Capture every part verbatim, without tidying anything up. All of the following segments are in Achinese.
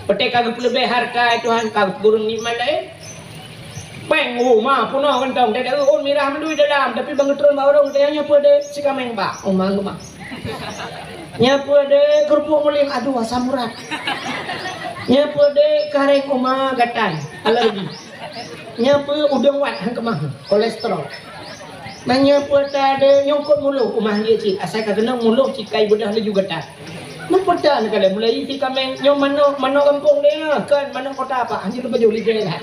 Watée ka geupeuleubeh hareuta, ya Tuhan, ka geupeurunoe nikmat laén. Péng, oh, ma, peunoh kantong, teudeue ôn mirah meudui dalam, tapi ban geutron bak ureuëng, teunyang nyoe peue deh, si kaméng bak, oh, ma, geumah. Nyoe peue deh, keurupuk mulim, aduh, asam urat. Nyoe peue deh, karéng, oh, ma, gatai, alergi. Nyoe peue, udeueng wat, han keumah, kolesterol. Meunyoe peue ta deh, nyungkot muloh, oh, ma, dia cit, asai ka keunong muloh cit, kai beudoh laju gatai. Meupeue tan ka lheueh mulai isi kaméng, nyoe manok, manok gampông deh, kon manok kota, Pak, hana lôn pajoh lé jih lah.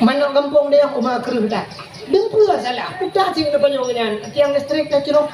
Manok gampông deh, uma kreueh that. Deuh peue salah, peugah cit lôn pajoh nyan, tiang listrik tacrok.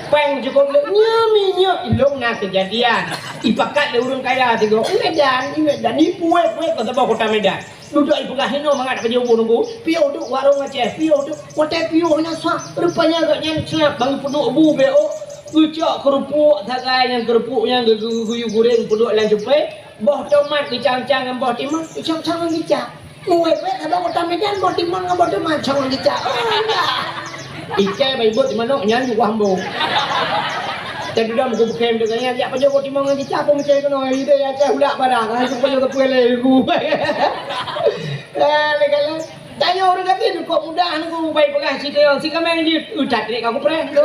Péng cukôp lé, nyoe minyeuk, ilong na keujadian. Ipakat lé ureuëng kaya sigoe, i Medan, i Medan, ipuwet-puwet keu saboh kota Medan. Dudoe ipeugah inoe mangat pajoh bu nunggu. Piôh duek warong Aceh, piôh duek. Watée piôh nyan sah, rupanya gobnyan seulab ban peuduek bu beu ôk. Geucok keurupuk sagai nyan, keurupuk nyan geu-, geu-, geuyue goreng peuduek lam cupée. Boh tomat geucang-cang ngon boh timang, geucang-cang ngon kicap. Muwét-wét haba kota Medan boh timang ngon boh tomat cang ngon kicap. Oh, indah. Ikai baibot di manok nyan juga hambong. Tadi dah muka bukan tu kan, ya, pajoh boh timang ngon kicap pun macam tu, ide ya, cah ulak barang, langsung pajoh tepui lagi. Ah, legalah. Tanyoe ureuëng gasien kok mudah nunggu bai peugah cit nyoe, si kaméng jeuet, uh, that trek ka kupreh tu.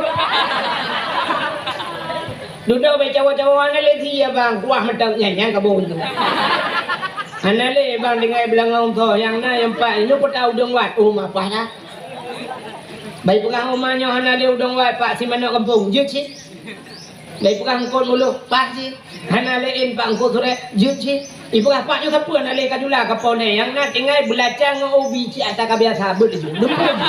Dudoe bai cawa-cawa hana lé si abang, kuah meuteuk nyan, nyan kabông tu. Hana lé bang, tinggai beulangong tho, nyang na nyang pat, nyoe peue ta udeueng wat, oh, mapah dah. Bai peugah uma nyoe hana lé udeueng wat, Pak, si manok gampông, jeuet cit. Bai peugah eungkôt muloh, pah cit. Hana lé in, Pak, eungkôt surek, jeuet cit. Ipeugah, Pak, nyoe sapeue hana lé ka jula, ka po nè. Nyang na tinggai beulacang ngon ubi cit ata ka biasa, beuet laju. Lupa laju.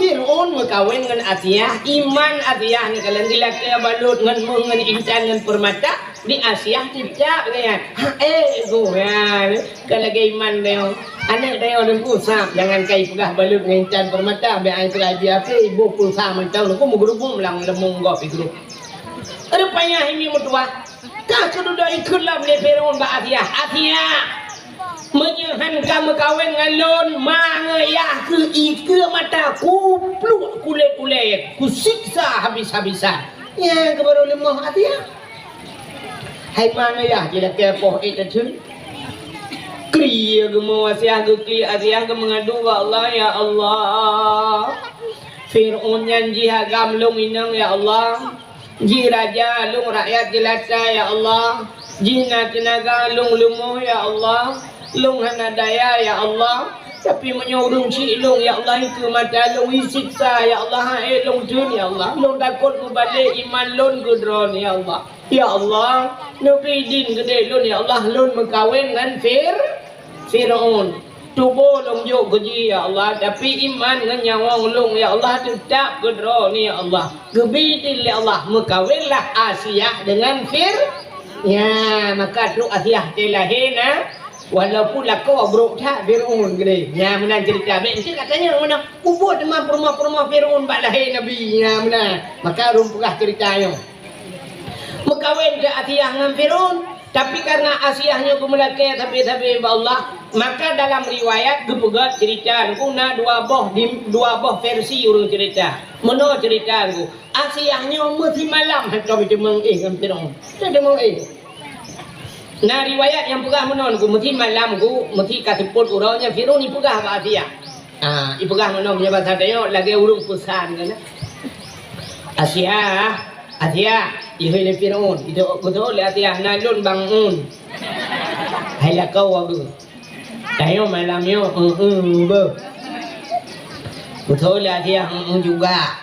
Fir'aun meukawen ngon Asiah, iman Asiah nyan ka lheueh dilakée balot ngon meuh, ngon intan, ngon peurmata, di Asiah cicak nyan. Ha, eh, goh nyan. Ka lagée iman tanyoe. Aneuëk tanyoe Teungku sab, jangan kai peugah balot ngon intan peurmata, bèk ai peugah bie api, iboh pulsa mantong, Teungku meugeurubung lam leumong gob igrub. Rupanya hai mi meutuwah, ka keududoe ikheun lom lé Fir'aun bak Asiah, "Asiah, meunyoe han ka meukawen ngon lôn, ma ngon yah keuh ikeue mata, kupluek kulét ulée, kusiksa habis-habisan." Nyan keuh barô leumoh Asiah. Hai ma ngon yah jilakée poh ék teutheun. Krie geumo Asiah, geuklik Asiah, geumeungadu bak Allah, "Ya Allah, Fir'aun nyan jih agam lôn inong, ya Allah. Jih raja lôn, rakyat jeulata, ya Allah. Jih na teunaga lôn leumoh, ya Allah. Lôn hana daya, ya Allah. Tapi meunyoe ureuëng chik lôn, ya Allah, ikeue mata lôn, isiksa, ya Allah, han ék lôn theun, ya Allah. Lôn takot meubalek iman lôn keu Droeneuh, ya Allah." Ya Allah, neubri idin keudéh lôn, ya Allah, lôn meukawen ngon Fir-, Fir'aun. Tuboh lôn jok keu jih, ya Allah, tapi iman ngon nyawöng lôn, ya Allah, teutab keu Droeneuh, ya Allah. Geubri idin lé Allah, meukawenlah Asiah deungon Fir-, ya, maka trok Asiah teuh lahé na, walaupun lakoe brok that Fir'aun keudéh. Ya, meunan ceurita. Bèk enteuk katanya meunan. Ubot teuma peurumoh-peurumoh Fir'aun bak lahé Nabi. Ya, meunan. Maka ulôn peugah ceurita nyoe. Meukawen keu Asiah ngon Fir'aun, tapi karena Asiah nyoe geumeulakée sabe-sabe bak Allah, maka dalam riwayat geupeugah ceurita nyoe na dua boh di, dua boh versi ureuëng ceurita. Meunoe ceurita nyoe, Asiah nyoe meusimalam hantom jiteumeung éh ngon Fir'aun. Jiteumeung éh. Na riwayat nyang peugah meunoe nyoe, meusimalam nyoe, meusi ka seupôt uroe nyan Fir'aun ipeugah bak Asiah. Ah, ipeugah meunoe meunyoe basa tanyoe lagée ureuëng peusan kan. "Asiah, Asiah," ihôi lé Fir'aun, itu beutôi lé Asiah, "na lôn bang un." Hai lakoe geuh. Tanyoe malam nyoe, eu, eu, beuh. Beutôi lé Asiah, eu, eu juga.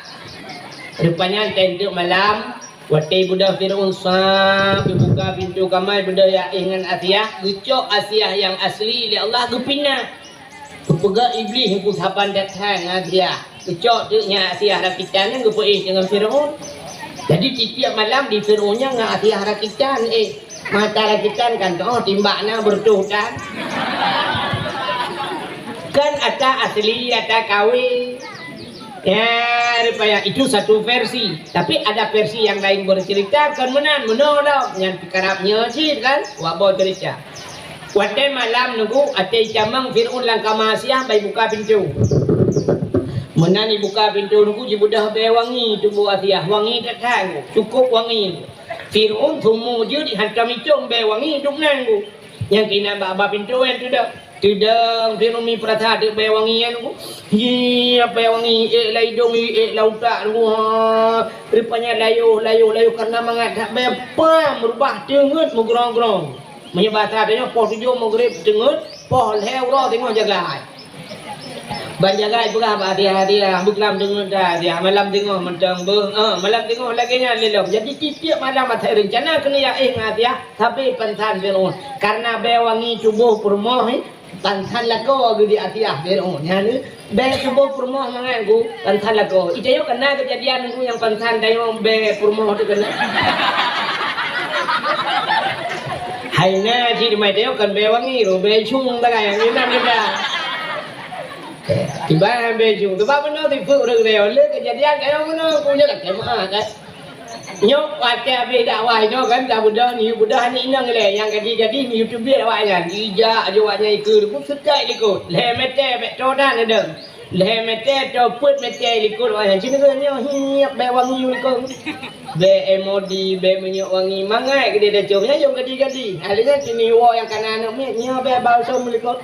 Rupanya teuntèe malam, watée beudôh Fir'aun sa, geubuka pintoe kamar, beudôh ya éh ngon Asiah, geucok Asiah nyang asli lé Allah geupinah. Geupeugah Iblih, "Nyoe saban that hai ngon Asiah." Geucok teuk nyan Asiah rakitan nyan geupeuéh deungon Fir'aun. Jadi, tiep-tiep malam di Fir'aun nyan ngon Asiah rakitan, éh, mata rakitan kan, oh, timbak na beureutoh tan. Kan ata asli, ata kawé. Ya, rupanya itu satu versi. Tapi ada versi yang lain bercerita, kon meunan, meunoe lom. Nyan karab nyoe cit kan, wak boh cerita. Watée malam nyoe, watée tamong Fir'aun lam kama Asiah, bai buka pintoe. Meunan ibuka pintoe Teungku, jibeudôh bèe wangi tuboh Asiah, wangi that-that, cukôp wangi. Fir'aun seumu jeuet jihantom itông bèe wangi dum nan Teungku. Nyang keunan bak, bak pintoe nyan teudong. Teudong Fir'aun mi peurasa teuk bèe wangi nyan Teungku. Hi, bèe wangi, ék lam idông, ék lam utak Teungku. Ha, rupanya layoh, layoh, layoh kareuna mangat that bèe pam, reubah teungeut meugrong-grong. Meunyoe basa tanyoe poh tujoh Maghrib teungeut, poh lhèe uroe teungoh jagai. Ban jagai peugah bak Asiah, Asiah, beuklam teungeut dah Asiah, malam teungoh mantong beuh, eh, malam teungoh lagèe nyan lé lom. Jadi tiep-tiep malam asai reuncana keuneuk jak éh ngon Asiah, sabe pansan Fir'aun. Kareuna bèe wangi tuboh peurumoh, eh, pansan lakoe geuh di Asiah Fir'aun. Nyan, eh, bèe tuboh peurumoh mangat Teungku, pansan lakoe. Itanyoe ka na keujadian Teungku nyang pansan tanyoe bèe peurumoh teuh ka na. Hai na cit teuma itanyoe kon bèe wangi, bèe cung sagai nyang inan teuka. Iban bèe cung, teuma meunoe tipeue ureueng lé, lé keujadian kayong meunoe, Teungku, nyoe lakèe meu'ah, kan. Nyoe watèe abéh dakwah nyoe kan, tabeudôh, neuyue beudôh aneuk inong ilèe, nyang gadih-gadih neuyue teubiet awaknyan. Ijak aju awaknyan ikeue, beuseutôt likôt. Lhèe mètè bèk tô dan neudong. Lhèe mètè tô peuet mètè likôt awaknyan. Ci neugöt nyoe hiep bèe wangi likôt. Bèe Emodi, bèe minyeuk wangi, mangat keudéh tacôm. Nyan nyang gadih-gadih. Akhirnya ci neuyue woe nyang ka na aneuk miet, nyoe bèe balsam likôt.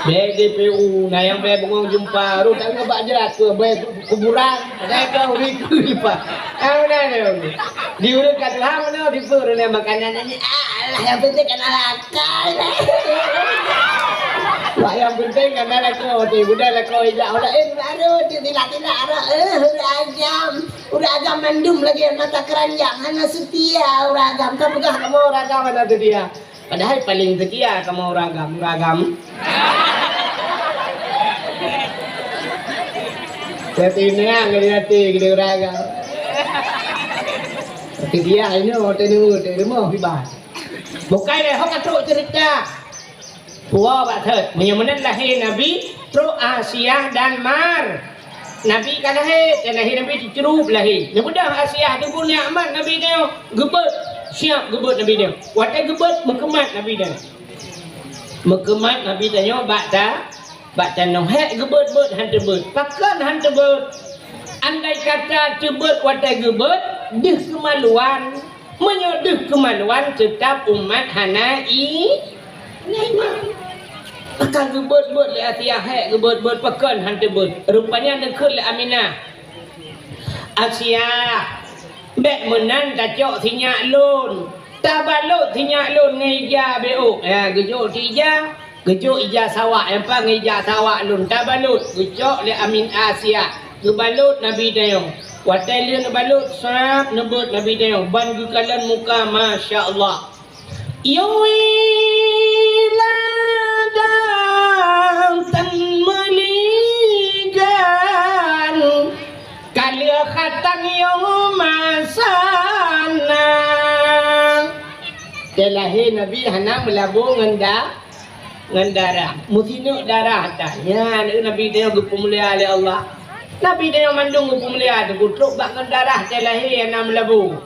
Bèe D P U, na nyang bèe bungong jeumpa, rôh tanyoe bak jrat, bèe kuburan. Padahai ka ureueng ikheun leupah. Ah, meunan nyoe. Di ureueng ka tuha meunoe, tipeue ureueng nyan makanan nyan. Ah, alah, nyang penting kan alah akai. Wah, nyang penting kan alah lakoe, ti budak lakoe ijak ureueng laén baru ti tilak-tilak arah. Eh, ureueng agam. Ureueng agam mandum lagèe mata keranjang, hana seutia ureueng agam. Ka peugah kamoe ureueng agam hana seutia. Padahai paleng seutia kamoe ureueng agam, ureueng agam. Seutinang dari hati keu ureueng agam. Seutia inoe teuneuk teurumoh kiban. Bukai lé ho ka trok ceurita. Puwoe bak thot. Meunyoe meunan lahé Nabi, trok Asiah dan Mar. Nabi ka lahé, dan lahé Nabi teucrueb lahé. Neubeudôh Asiah teungku nikmat Nabi tanyoe, geubeuet, siap geubeuet Nabi tanyoe. Watèe geubeuet, meukeumat Nabi tanyoe. Meukeumat Nabi tanyoe bak ta-, bak tanoh. Hék geubeuet-beuet han teubeuet. Pakon han teubeuet? Andai kata teubeuet watèe geubeuet, deuh keumaluan. Meunyoe deuh keumaluan, teutab umat hana i-, hana iman. Maka geubeuet-beuet lé Asiah, hék geubeuet-beuet, pakon han teubeuet. Rupanya neukheun lé Aminah, "Asiah, bèk meunan tacok sinyak lôn. Tabalot sinyak lôn ngon ija beuôk." Ya, geujok di ija. Geujok ija sawak, nyang pat ngon ija sawak lôn tabalot, geucok lé Amin Asiah. Geubalot Nabi tanyoe. Watèe lheueh neubalot, sab neubeuet Nabi tanyoe, ban geukalon muka, masya Allah. Yue ladang tan meuligan, ka lheueh khatang yue masana. Watèe lahé Nabi hana meulabô ngon da-, ngon darah. Meusineuk darah that. Nyan, Nabi tanyoe geupeumulia lé Allah. Nabi tanyoe mandum geupeumulia, geutrok bak ngon darah watèe lahé hana meulabô.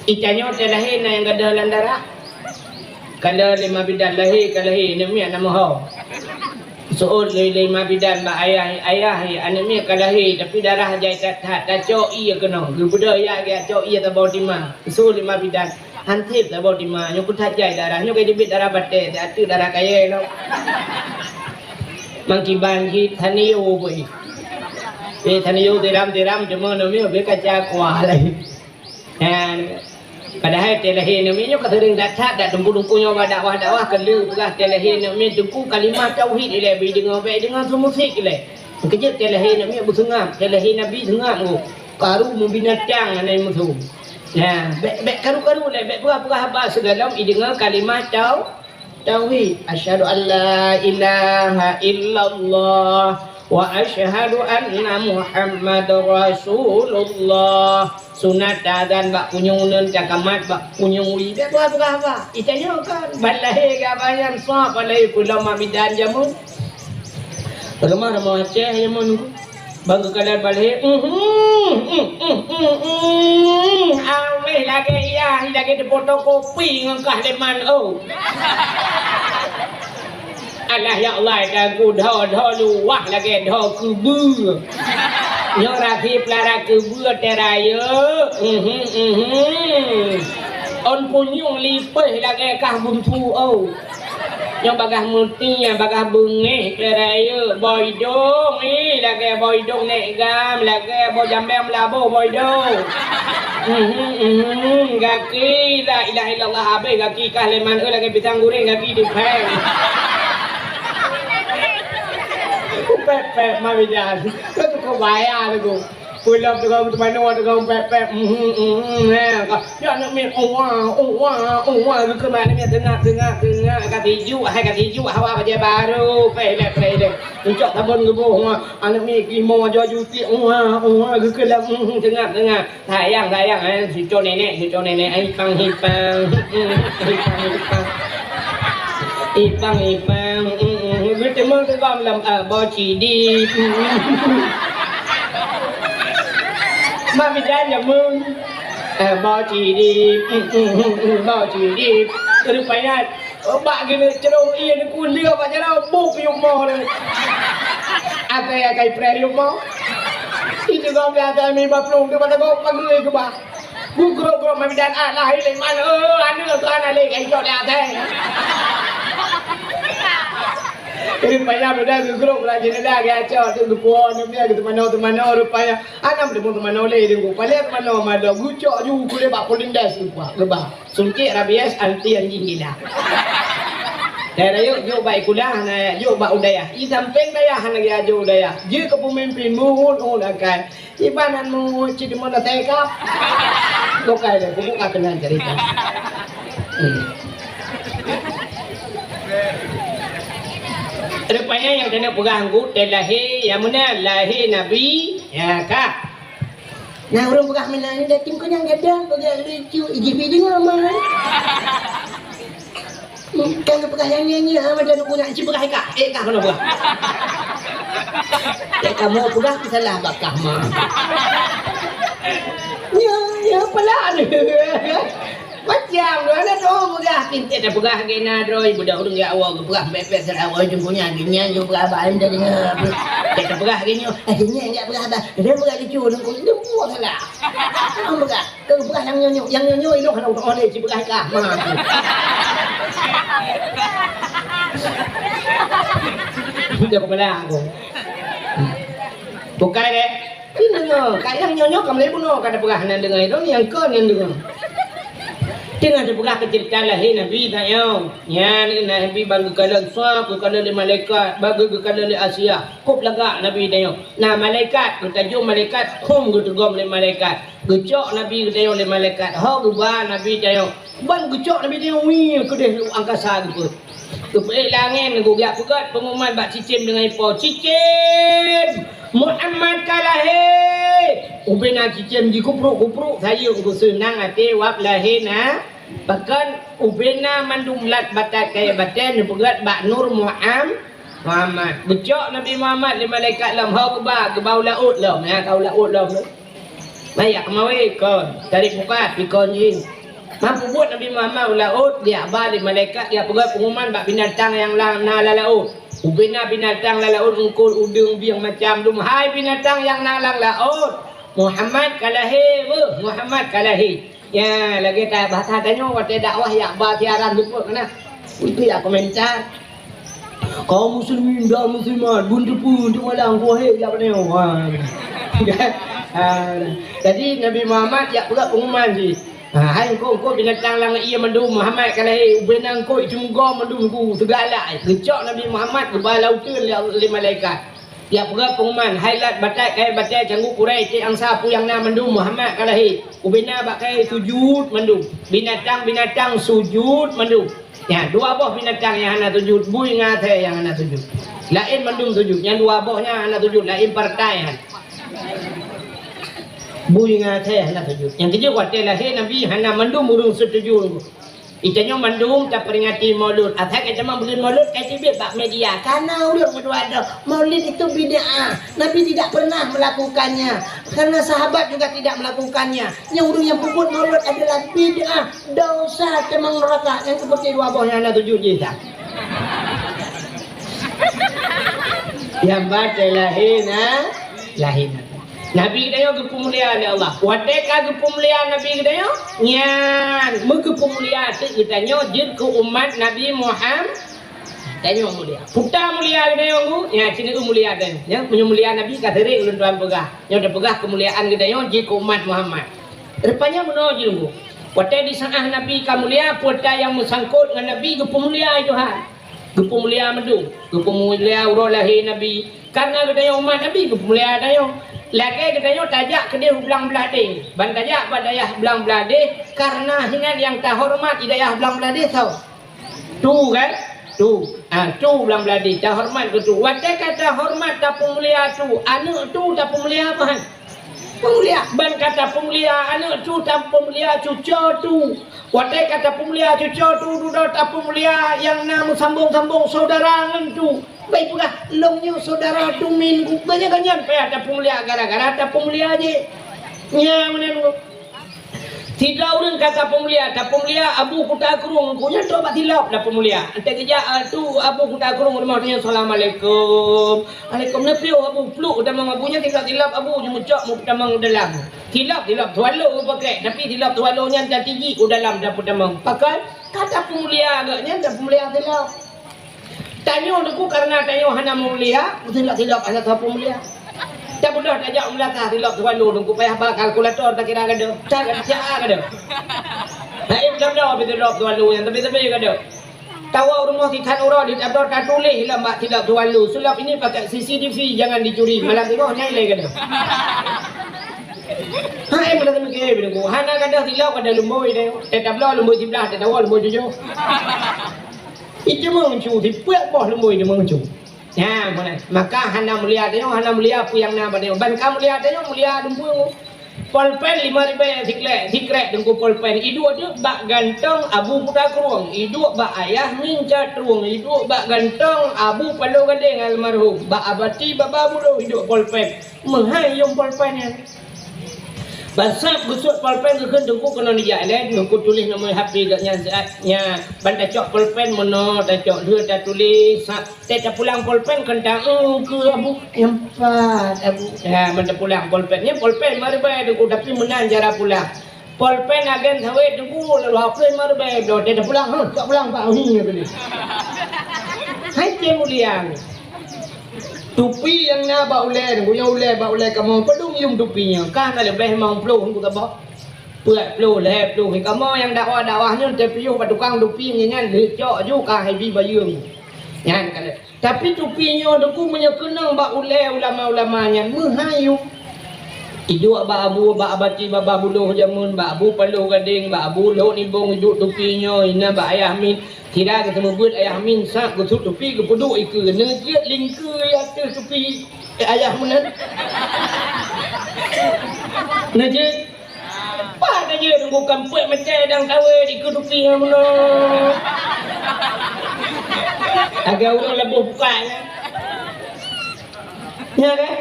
Itanyoe watèe lahé na nyang gadôh lam darah. Ka lheueh lé ma bidan lahé, ka lahé, aneuk miet na meuho. Seuôt lé, lé ma bidan bak ayah, "Ayah, aneuk miet ka lahé, tapi darah jai that-that, tacok ié keunoe." Geubeudôh jak, geucok ié saboh tima. Seuôt lé ma bidan. Han sép saboh tima, nyoe keu that jai darah, nyoe ka jeuet darah batèe, ateueh darah kayèe lom. Mangkiban jih taniyô beuh. Eh, taniyô tiram-tiram, cuma nyoe bèk kaca kuah lagi. Nyan, padahai watèe lahé aneuk miet nyoe ka seuring that-that, dak teungku-teungku nyoe bak dakwah-dakwah ka lheueh peugah watèe lahé aneuk miet teungku kalimah tauhid ilèe bèk deungö, bèk deungö su musik ilèe. Keujeuet watèe lahé aneuk miet beuseungab, watèe lahé Nabi seungab ngon karu meubinatang hana musoh. Nah, bèk, bèk karu-karu lé, bèk peugah-peugah haba sigohlom ideungö kalimah tau-, tauhid. Asyhadu an la ilaha illallah wa asyhadu anna Muhammadar Rasulullah. Sunat taazan bak punyueng uneuen, takamat bak punyueng wie. Bèk peugah-peugah haba. Itanyoe kan, ban lahé geuh haba nyan, soe ban lahé, peulom ma bidan jameun. Rumoh-rumoh Aceh nyan mon, bang geukalon ban lahé, awéh lagèe yah, lagèe teufotokopi ngon kah lé man, oh. Alah ya Allah, dagu dho-dho luwah lagèe dho keubeue. Nyoe rasi peulara keubeue teuh rayeuk. Mhm, mhm. Ôn punyueng lipéh lagèe kah buntu, oh. Nyoe bagaih meuti, bagaih beungéh teuh rayeuk. Bôi dong, ih, lagèe bôi dong nèk gam, lagèe bôi jambèng meulaboh bôi dong. Mhm, mhm. Gaki, la ilaha illallah, habéh gaki kah lé man, eh, lagèe pisang goreng gaki di pèng. Pèp-pèp, ma bidan. Kau tu kau bayar tu. Pulang tu kau teumanoe tu kau pèp-pèp. Mhm, mhm, eh. Ya aneuk miet, uwa, uwa, uwa. Kau keu aneuk miet teungak, teungak, teungak. Ka tijuk, hai ka tijuk, hawa bajèe baru. Pèh lé, pèh lé. Ucok sabon geuboh, uwa. Aneuk miet geumoe jua jutik, uwa, uwa. Keu keu lam, mhm, teungak, teungak. Sayang, sayang, eh, cucu nenek, cucu nenek, eh, ipang, ipang, ipang, ipang, ipang, ipang, geuteumé teugom lam, eh, boh cidi. Mak bidan jameun, eh, boh cidi, boh cidi. Rupanya Bak geuneuk ceuroh ié neukun dia bak jalan, boh piôh moh lé. Akai-akai preh yum moh. Itu kau biasa mi baplueng tu pada kau panggil ke bah. Gugro-gro mabidan ah lahir lé mana? Eh, aneuk tu aneuk lé kai cok lé akai. Rupanya budak gugro belajar dah gacok tu geupon dia gitu mana tu mana rupanya. Anak dia pun teumanoe lé deungon palek teumanoe mada gucok ju kulé bak polindes tu kuah geuba. Suntik rabies anti anjing gila. Dayah rayeuk jok bak ikulah, na jok bak udayah. I sampéng dayah hana geujok udayah. Jeuet keu peumimpin muhun-uhun akai. Iban nan muhun cit deungon asai kap. Bukai deh, kubuka keunan cerita. Hmm. Rupanya nyang keuneuk peugah anggô teu lahé, nyang meunan lahé Nabi, ya ka. Nah, ureueng peugah meunan, dateng keu nyang gadang, peugah lucu, I G P deungoe, man. Kan peugah nyang nyan, nyan, ah, macam tu punya, ci peugah ika, eh, kah kena peugah. Eh, kamu peugah, salah bak kah, man. Ya, ya, pelan. Macam tu, ada tu, peugah, tintet dah peugah, kena droe, budak ureueng ya Allah, peugah, bek-bek, salah, oh, jumpunya, gini, jumpa abang, dah dengar. Tintet peugah, gini, eh, gini, enggak peugah, abang. Dia peugah lucu, dia peugah salah. Peugah. Keu peugah nyang nyoe-nyoe, nyang nyoe-nyoe ilong hana utoh lé, ci peugah kah. Ma. Dia kepala aku. Bukai deh. Ini nyoe, ka nyang nyoe-nyoe ka mulai bunoe ka tapeugah hana deungoe, nyang kon nyang deungoe. Teungoh tapeugah keu ceurita lahé Nabi tanyoe. Nyan Nabi ban geukalon sab, geukalon lé malaikat, ban geukalon lé Asia. Kop lagak Nabi tanyoe. Na malaikat, geutajong malaikat, khum geuteugom lé malaikat. Geucok Nabi geutanyoe lé malaikat, ho geuba Nabi tanyoe. Ban geucok Nabi tanyoe, wih, keudeh u angkasa geupeu. Geupeuék lam angén, geujak peugöt peungumuman bak cicém deungon ipo, "Cicém, Muhammad ka lahé!" Ubena cicém jikupruk-kupruk, sayeueng geuseunang até wab lahé na. Pakon ubena mandum lat batat kayèe batèe neupeugöt bak Nur Muham-, Muhammad. Geucok Nabi Muhammad lé malaikat lom, ho geuba, geuba u laôt lom, ya, ka u laôt lom. Maya keumawe kon, tarék buka, pikon jih. Mampu buet Nabi Muhammad u laôt, geujak ba lé malaikat, geujak peugöt peungumuman bak binatang nyang la-, na lam laôt. Ubena binatang lam laôt, eungkôt, udeueng, bieng, macam dum. Hai binatang nyang na lam laôt, Muhammad ka lahé, weueh, Muhammad ka lahé. Ya, lagèe ta-, bahasa tanyoe watèe dakwah yak ba siaran seupôt keunan. Itu yak komentar. Kaum muslimin dan muslimat, bun teupeu untuk malam kuahé yak paneue. Ha. Ha. Jadi Nabi Muhammad yak peugah pengumuman jih. Ha, hai engkau-engkau binatang lam ié mandum Muhammad ka lahé, ubena engkau itu muga mandum ku teugalak. Geucok Nabi Muhammad geuba lauteuen lé, lé malaikat. Yak peugah pengumuman, hai lat batat kayèe batèe canggu Quraisy, cit angsa peue nyang na mandum Muhammad ka lahé. Ubena bak kayèe sujud mandum. Binatang-binatang sujud mandum. Nyan, dua boh binatang nyang hana sujud, bui ngon asèe nyang hana sujud. Laén mandum sujud, nyang dua boh nyan hana sujud, laén partai nyan. Bui ngon asèe hana sujud. Nyang keujeuet watèe lahé Nabi hana mandum ureueng sujud. Geutanyoe mandum taperingati Maulud. Asai geutanyoe buleuen Maulud ka teubiet bak media. Kana ureueng meutuah doh, Maulid itu bid'ah. Nabi tidak pernah melakukannya. Karena sahabat juga tidak melakukannya. Nyang ureueng nyang peubuet Maulud adalah bid'ah, dosa, teumang neuraka. Nyang seperti dua boh nyang na tujoh jih dah. Nyang ba teulahé na, lahé na. Nabi geutanyoe geupeumulia lé Allah. Watée ka geupeumulia Nabi geutanyoe, nyan meugeupeumulia teuk geutanyoe jeuet keu umat Nabi Muhammad. Tanyoe mulia. Peue ta mulia geutanyoe, Guru? Nyan, sineuk mulia tanyoe. Nyan, meunyoe mulia Nabi ka sering ulôn tuan peugah. Nyoe tapeugah keumuliaan geutanyoe jeuet keu umat Muhammad. Rupanya meunoe jih, Guru. Watée di saát Nabi ka mulia, peue ta nyang meusangkot ngon Nabi geupeumulia Tuhan. Geupeumulia mandum, geupeumulia uroe lahé Nabi. Kareuna geutanyoe umat Nabi geupeumulia tanyoe. Lagée geutanyoe tajak keudeh u Blang Blahdeh. Ban tajak bak dayah Blang Blahdeh, kareuna hinan nyang tahoreumat di dayah Blang Blahdeh soe? Tu kan? Tu. Ah, tu Blang Blahdeh, tahoreumat keu tu. Watée ka tahoreumat tapeumulia tu, aneuëk tu tapeumulia meuhan. Peumulia, ban ka tapeumulia aneuëk tu, tapeumulia cucoe tu. Watée ka tapeumulia cucoe tu, dudoe tapeumulia nyang na meusambong-sambong syedara ngon tu. Bai peugah, lôn nyoe syedara tu min ku. Ganyan-ganyan payah tapeumulia gara-gara tapeumulia jih. Nyan meunan. Sidroe ureuëng ka tapeumulia, tapeumulia Abu Kuta Krueng, ku nyan trok bak silop tapeumulia. Enteuk geujak, ah, tu Abu Kuta Krueng rumoh tu nyan, "Assalamualaikum." "Alaikum." Neupiyôh Abu, pluek tamong Abu nyan, silop-silop Abu jimeucok meutamong u dalam. Silop, silop swallow geupakai, tapi silop swallow nyan tatijik u dalam tapeutamong. Pakon? Ka tapeumulia geuh nyan, tapeumulia silop. Tanyoe Teungku, kareuna tanyoe hana mulia, meusilop-silop hana sapeue mulia. Tabeudôh tajak u meulakah silop swallow Teungku, payah ba kalkulator takira gadoh. Cara cara gadoh. Hai, beudôh-dôh silop swallow nyan, tapi-tapi gadoh. Tawoe rumoh si Tan Uroe di tabloe tatuléh lam bak silop swallow, "Sulap ini pakai C C T V, jangan dicuri." Malam tiboh nyan ilée gadoh. Hai, meunan teumeuke Teungku. Hana gadoh silop, gadoh lumbôi deh. Teutabloe lumbôi siblah, teutabloe lumbôi tujoh. Iteumeuchu, sipeuet boh lumbôi iteumeuchu. Nyan, meunan. Maka hana mulia tanyoe, hana mulia peue nyang na bak tanyoe. Ban ka mulia tanyoe, mulia lumbôi. Polpen lima ribèe sikrek, sikrek Teungku polpen. Iduek teuk bak gantong Abu Kuta Krueng. Iduek bak Ayah Min Cak Trueng. Iduek bak gantong Abu Paloh Gadeng almarhum. Bak Abati Baba Buloh iduek polpen. Meuhai yum polpen nyan. Ban sab geusuet polpen geukheun Teungku keunoe nijak ilée, Teungku tuléh nomor H P geuh nyan siat nyan. Ban tacok polpen meunoe, tacok lheueh tatuléh, sab teuh tapulang polpen kheun ta, "Oh, keu Abu, nyang pat, Abu." Ya, ban tapulang polpen. Nyan polpen maribèe Teungku, tapi meunan cara pulang. Polpen agen sawét Teungku, lalu hapus maribèe, bloe teuh tapulang, "Huh, cok pulang, Pak." Hi, nyan tadi. Hai, cen mulia. Tupi nyang na bak ulée, Teungku, nyang ulée bak ulée kamoe, padum yum tupi nyan. Ka na leubeh limong ploh Teungku saboh. Peuet ploh, lhèe ploh. Kamoe nyang dakwah-dakwah nyoe teupiôh bak tukang tupi nyan, lheueh cok ju ka hai bi bayeue. Nyan ka lheueh. Tapi tupi nyoe Teungku meunyoe keunong bak ulée ulama-ulama nyan, meuhai yum. Iduek bak Abu, bak Abati Baba Buloh jameun, bak Abu Paloh Gadeng, bak Abu Lhok Nibong iduek tupi nyoe, inan bak Ayah Min. Sira geuseumeubeuet Ayah Min sab geusuet tupi geupeuduek ikeue, neujeuet lingkeue ateueh tupi Ayah meunan. Neujeuet. Pat neujeuet Teungku, kampeuet meucai dang tawé dikeue tupi nyan meunan. Agak ureuëng leboh buka nyan. Nya kan?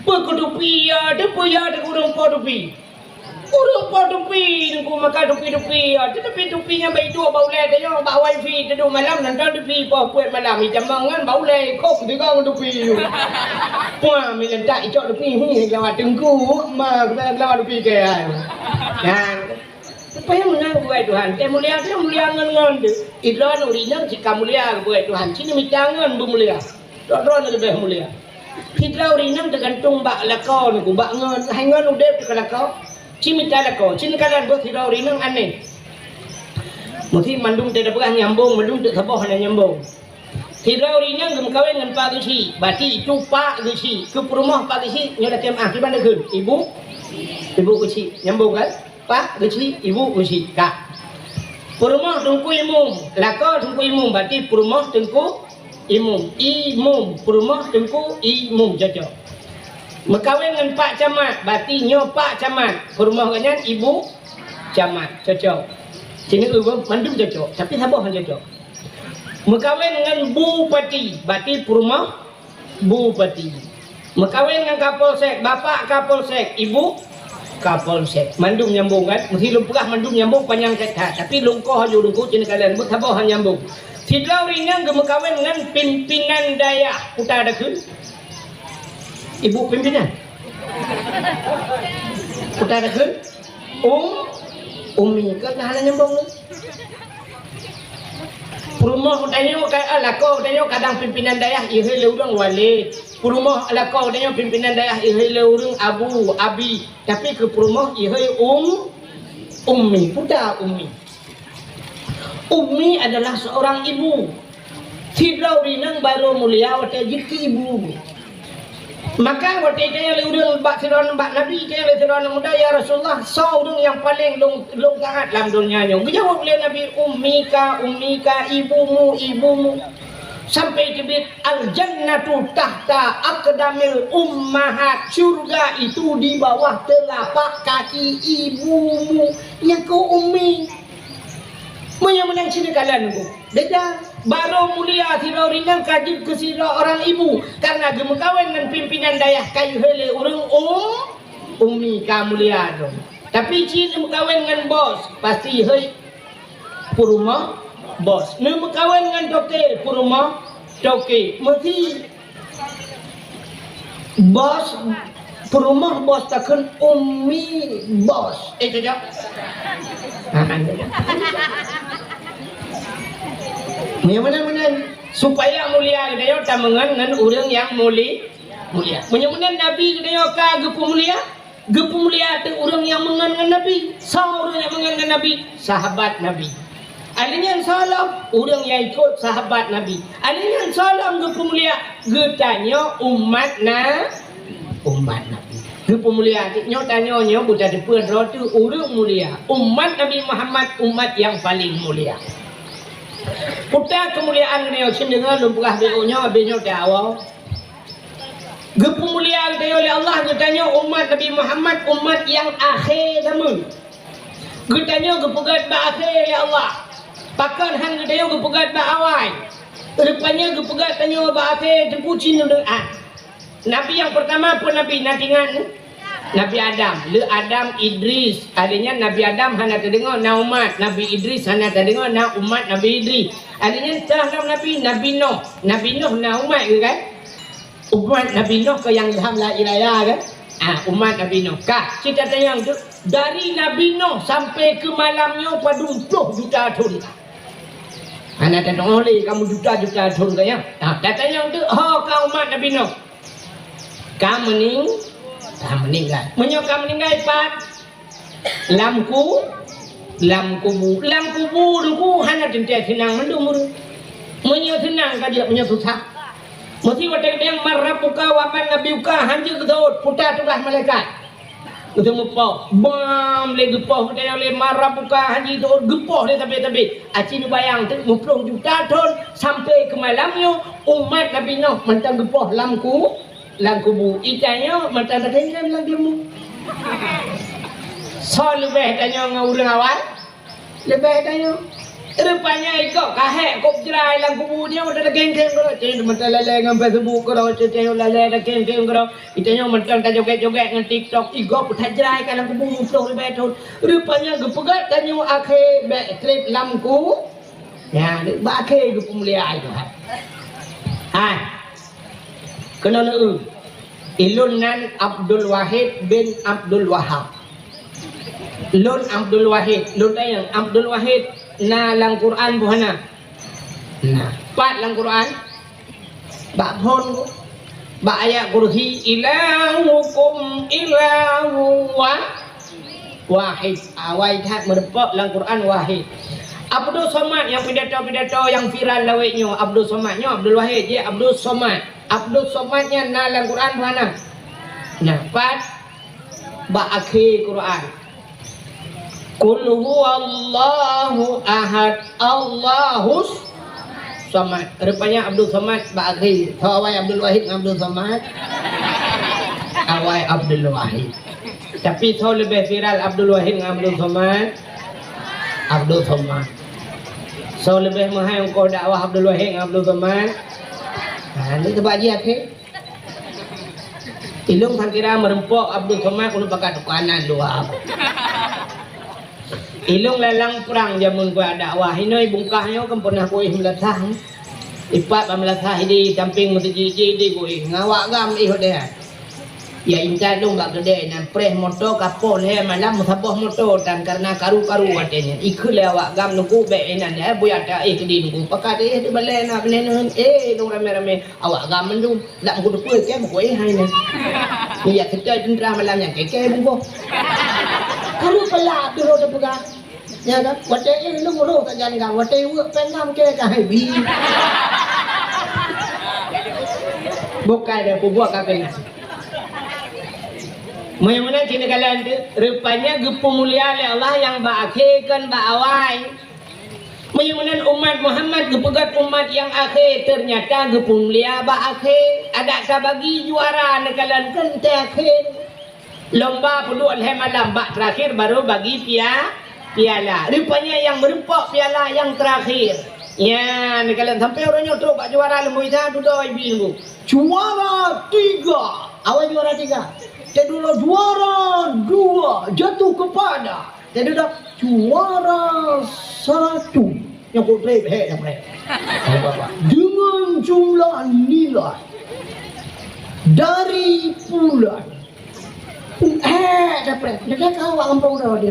Peue keu tupi ya, teupeue ya, teupeue ureuëng po tupi. Ureuëng po tupi, Teungku, maka tupi-tupi, ya. Tetapi tupi nyan bak iduek bak ulée tanyoe, bak wifi, teuduek malam nonton tupi, poh peuet malam, itamong ngon bak ulée, kop tiga ngon tupi. Puah, milentak icok tupi, hi, lawan Teungku, ma, lawan tupi ke, ai. Nah, supaya menang buat Tuhan. Teuh mulia, teuh mulia ngon-ngon tu. Idroe ureuëng inong cit ka mulia buat Tuhan. Cit mita ngon beumulia. Droe-droe leubeh mulia. Sidroe ureuëng inong teugantung bak lakoe Teungku, bak ngon, hai ngon udeb teuka lakoe. Cit mita lakoe, cit neukalon beuh sidroe ureuëng inong aneh. Meusti mandum teupeugah nyambong, mandum teusaboh hana nyambong. Sidroe ureuëng inong geumeukawen ngon Pak Geuchik, berarti itu Pak Geuchik. Keu peurumoh Pak Geuchik, nyoe dah tem ah, kiban deukeue. Ibu, Ibu Geuchik, nyambong kan? Pak Geuchik, Ibu Geuchik, ka. Peurumoh Teungku Imum, lakoe Teungku Imum, berarti peurumoh Teungku Imum. Imum, peurumoh Teungku Imum, cocok. Meukawen ngon Pak Camat, berarti nyoe Pak Camat, peurumoh gobnyan Ibu Camat, cocok. Sini ureuëng mandum cocok, tapi saboh hana cocok. Meukawen ngon Bupati, berarti peurumoh Bupati. Meukawen ngon Kapolsek, Bapak Kapolsek, Ibu Kapolsek. Mandum nyambong kan? Meusti lôn peugah mandum nyambong panyang that-that. Tapi lôn koh aju Teungku cit neukalon, beusaboh hana nyambong. Sidroe ureueng inong geumeukawen ngon pimpinan dayah. Peue takheun? Ibu pimpinan. Peue takheun? Um, Umi. Kon hana nyambung. Peurumoh tanyoe ka, ah, lakoe tanyoe kadang pimpinan dayah ihôi lé ureueng wali. Peurumoh lakoe tanyoe pimpinan dayah ihôi lé ureueng abu, abi. Tapi keu peurumoh ihôi um, ummi. Peue takheun ummi? Ummi adalah seorang ibu. Sidroe ureueng inong barô mulia watèe jeuet keu ibu. Maka watèe itanyong lé ureueng bak sidroe bak Nabi, itanyong lé sidroe aneuk muda, "Ya Rasulullah, soe ureueng nyang paleng lôn, lôn taát lam donya nyoe?" Geujaweueb lé Nabi, "Ummika, ummika, ibumu, ibumu." Sampai teubiet, "Al-jannatu tahta aqdamil ummahat." Syurga itu di bawah telapak kaki ibumu. Nyan keuh ummi. Meunyoe meunan cit kalon ku. Beda. Barô mulia sidroe ureueng inong ka jeuet keu sidroe orang ibu. Karena geumeukawen ngon pimpinan dayah ka ihôi lé ureueng um, ummi ka mulia tu. Tapi cit neumeukawen ngon bos, pasti ihôi peurumoh bos. Neumeukawen ngon toke, peurumoh toke. Meusti bos, peurumoh bos takheun ummi bos. Eh, cocok? Ha, kan cocok. Meunyoe meunan-meunan, supaya mulia geutanyoe tameungon ngon ureueng nyang muli-, mulia. Meunyoe meunan Nabi geutanyoe ka geupeumulia, Geupeumulia teuk ureueng nyang meungon ngon Nabi. Soe ureueng nyang meungon ngon Nabi? Sahabat Nabi. Alèh nyan soe lom? Ureueng nyang ikot sahabat Nabi. Alèh nyan soe lom geupeumulia? Geutanyoe umat Na-, umat Nabi. Geupeumulia teuk nyoe tanyoe nyoe beutateupeue droe teuh ureueng mulia. Umat Nabi Muhammad, umat nyang paleng mulia. Peue takheun keumuliaan nyoe, cit deungoe lôn peugah beuh nyoe, abéh nyoe teuh awai. Geupeumulia geutanyoe lé Allah, geutanyoe umat Nabi Muhammad, umat nyang akhé zaman. Geutanyoe geupeugöt bak akhé lé Allah. Pakon han geutanyoe geupeugöt bak awai? Rupanya geupeugöt tanyoe bak akhé teungku cit nyoe deuh. Nabi nyang peurtama peue nabi na tingan? Nabi Adam. Lé Adam, Idris. Alèh nyan Nabi Adam hana teudeungoe na umat. Nabi Idris hana teudeungoe na umat Nabi Idris. Alèh nyan teuh lom nabi, Nabi Nuh. Nabi Nuh na umat geuh kan? Umat Nabi Nuh keuh nyang ilham la ilaha kan? Ah, umat Nabi Nuh. Ka, cit tatanyong teuk, dari Nabi Nuh sampai keu malam nyoe padum ploh juta thon. Hana tateu'oh lé kamoe juta-juta thon keuh nyan. Ah, tatanyong teuk, ho ka umat Nabi Nuh? Ka meuning-, ka meuninggai. Meunyoe ka meuninggai pat? Lam ku-, lam kubu. Lam kubu teungku hana teuntèe seunang mandum ureueng. Meunyoe seunang ka jeuet, meunyoe susah. Meusti watèe geutanyong man rabbuka wa man nabiyuka, han jeuet geuseuôt, peue takheun tugaih malaikat. Geuteupeue poh, bam lé geupoh geutanyong lé man rabbuka, han jeuet geuseuôt, geupoh lé sabe-sabe. Aci neubayang teuk meuploh juta thon sampai keu malam nyoe umat Nabi Nuh mantong geupoh lam ku-, lam kubu. Itanyoe mantong takhém-khém lam jeumeu. Soe leubeh tanyoe ngon ureueng awai? Leubeh tanyoe. Rupanya ikôt ka hék kôb jrai lam kubu nyoe, takhém-khém keudroe. Cit mantong lalè ngon Facebook keudroe, cit tanyoe lalè takhém-khém keudroe. Itanyoe mantong tajogét-jogét ngon TikTok, igob tajrai ka lam kubu meuploh leubeh thon. Rupanya geupeugöt tanyoe akhé bèk trép lam ku-, Nyan, bak akhé geupeumulia Tuhan. Hai. Keunoe neueu. Ilôn nan Abdul Wahid bin Abdul Wahab. Lôn Abdul Wahid. Lôn tanyong, Abdul Wahid na lam Quran peue hana? Na. Pat lam Quran? Bak phon, bak ayat kursi, "Ilahukum ilahu wa-, wahid." Awai that meurumpok lam Quran wahid. Abdul Somad nyang pidato-pidato nyang viral lawét nyoe, Abdul Somad nyoe, Abdul Wahid jih Abdul Somad. Abdul Somad nyan na lam Quran peue hana? Nah, pat? Bak akhé Quran. "Qul huwallahu ahad, Allahus samad." Rupanya Abdul Somad bak akhé. Soe awai Abdul Wahid ngon Abdul Somad? Awai Abdul Wahid. Tapi soe leubeh viral Abdul Wahid ngon Abdul Somad? Abdul Somad. Soe leubeh meuhai ongkoh dakwah Abdul Wahid ngon Abdul Somad? Ha, nyoe sabab jih akhé. Ilôn kira meurumpok Abdul Somad ulôn pakat tukanan dua. Ilong lalang prang jameun kuat dakwah. Inoi bungkah nyoe kan pernah kuéh meulasah. Ipat bak meulasah di samping meuseujid di kuéh. Ngawak gam ih deh. Ya intat lôn bak keudè nyan preh moto kapoh lhèe malam meusaboh moto dan karena karu-karu watèe nyan. Ikheun lé awak gam nuku bèk inan ya buya ta éh keudin ku. Pakat éh di balèe na balèe nyan. Eh lôn ramè-ramè awak gam mandum. Dak meukuteupeu kèe meukuéh hai nyan. Ya kita teuntara malam nyan kèe-kèe bungkôh. Karu pala tu lôn teupeugah. Ya kan? Watèe éh lôn roh sajan gam, watèe weuek péng gam kèe ka hai bi. Bukai deh pubuak ka keunan. Meunyoe meunan cit neukalon teuh, rupanya geupeumulia lé Allah nyang bak akhé kon bak awai. Meunyoe meunan umat Muhammad geupeugöt umat nyang akhé, teunyata geupeumulia bak akhé. Adak tabagi juara neukalon kon teuh akhé. Lomba peuduek lhèe malam bak terakhir baru bagi pia-, piala. Rupanya nyang meureumpok piala nyang terakhir. Nyan, neukalon sampoe uroe nyoe trok bak juara leumboi that dudoe ibi leumboi. Juara tiga. Awai juara tiga. Teududoe juara dua jatuh kepada. Teududoe juara satu. Nyang kok trép hek nyang preh. Dengan jumlah nilai dari bulan. Eh, dah preh. Dah kau awak kampung dah dia.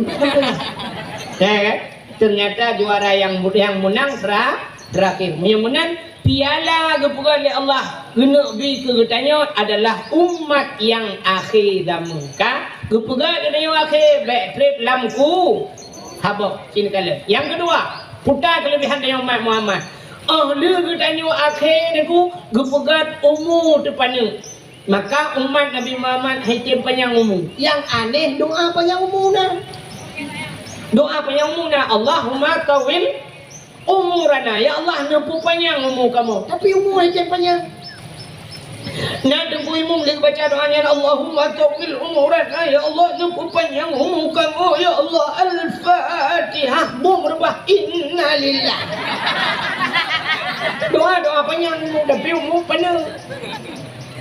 Ya kan? Ternyata juara yang yang menang tera-, terakhir. Yang menang piala geupeugah lé Allah keuneuk bi keu geutanyoe adalah umat yang akhé zaman. Ka geupeugah geutanyoe akhé bèk trép lam ku habok cin kala. Yang kedua, puta kelebihan tanyoe umat Muhammad. Oh lé geutanyoe akhé niku geupeugah umu teupaneuk. Maka umat Nabi Muhammad hai tem panyang umu. Yang aneh doa panyang umu na. Doa panyang umu na. Allahumma tawil umurana. Ya Allah, neupeu panyang umu kamoe. Tapi umu hai tem panyang. Na teungku imum lagi baca doa nyan, Allahumma tawil umurana. Ya Allah, neupeu panyang umu kamoe. Ya Allah, Al-Fatihah. Bom reubah innalillah. Doa-doa panyang umu tapi umu penuh.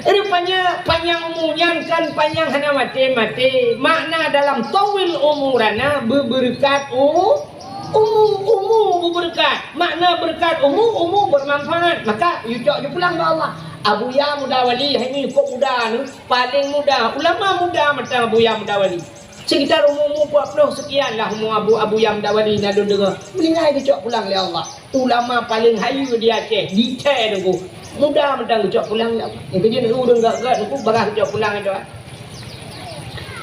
Rupanya panyang umu nyan kan panyang hana maté-maté. Makna dalam tawil umurana beubeureukat u-, umu, umu beubeureukat. Makna beureukat umu, umu bermanfaat. Maka yucok ju pulang bak Allah. Abuya Muda Wali hai ni kok muda ni, paling muda, ulama muda mantong Abuya Muda Wali. Sekitar umu-umu empat puluh sekian lah umu Abu, Abuya Muda Wali na lôn deungoe. Meuninggai geucok pulang lé Allah. Ulama paleng hayeue di Aceh, di Aceh nunggu. Muda mantong geucok pulang ya. Nyang keujeuet ureueng gak-gak nunggu bagah geucok pulang itu.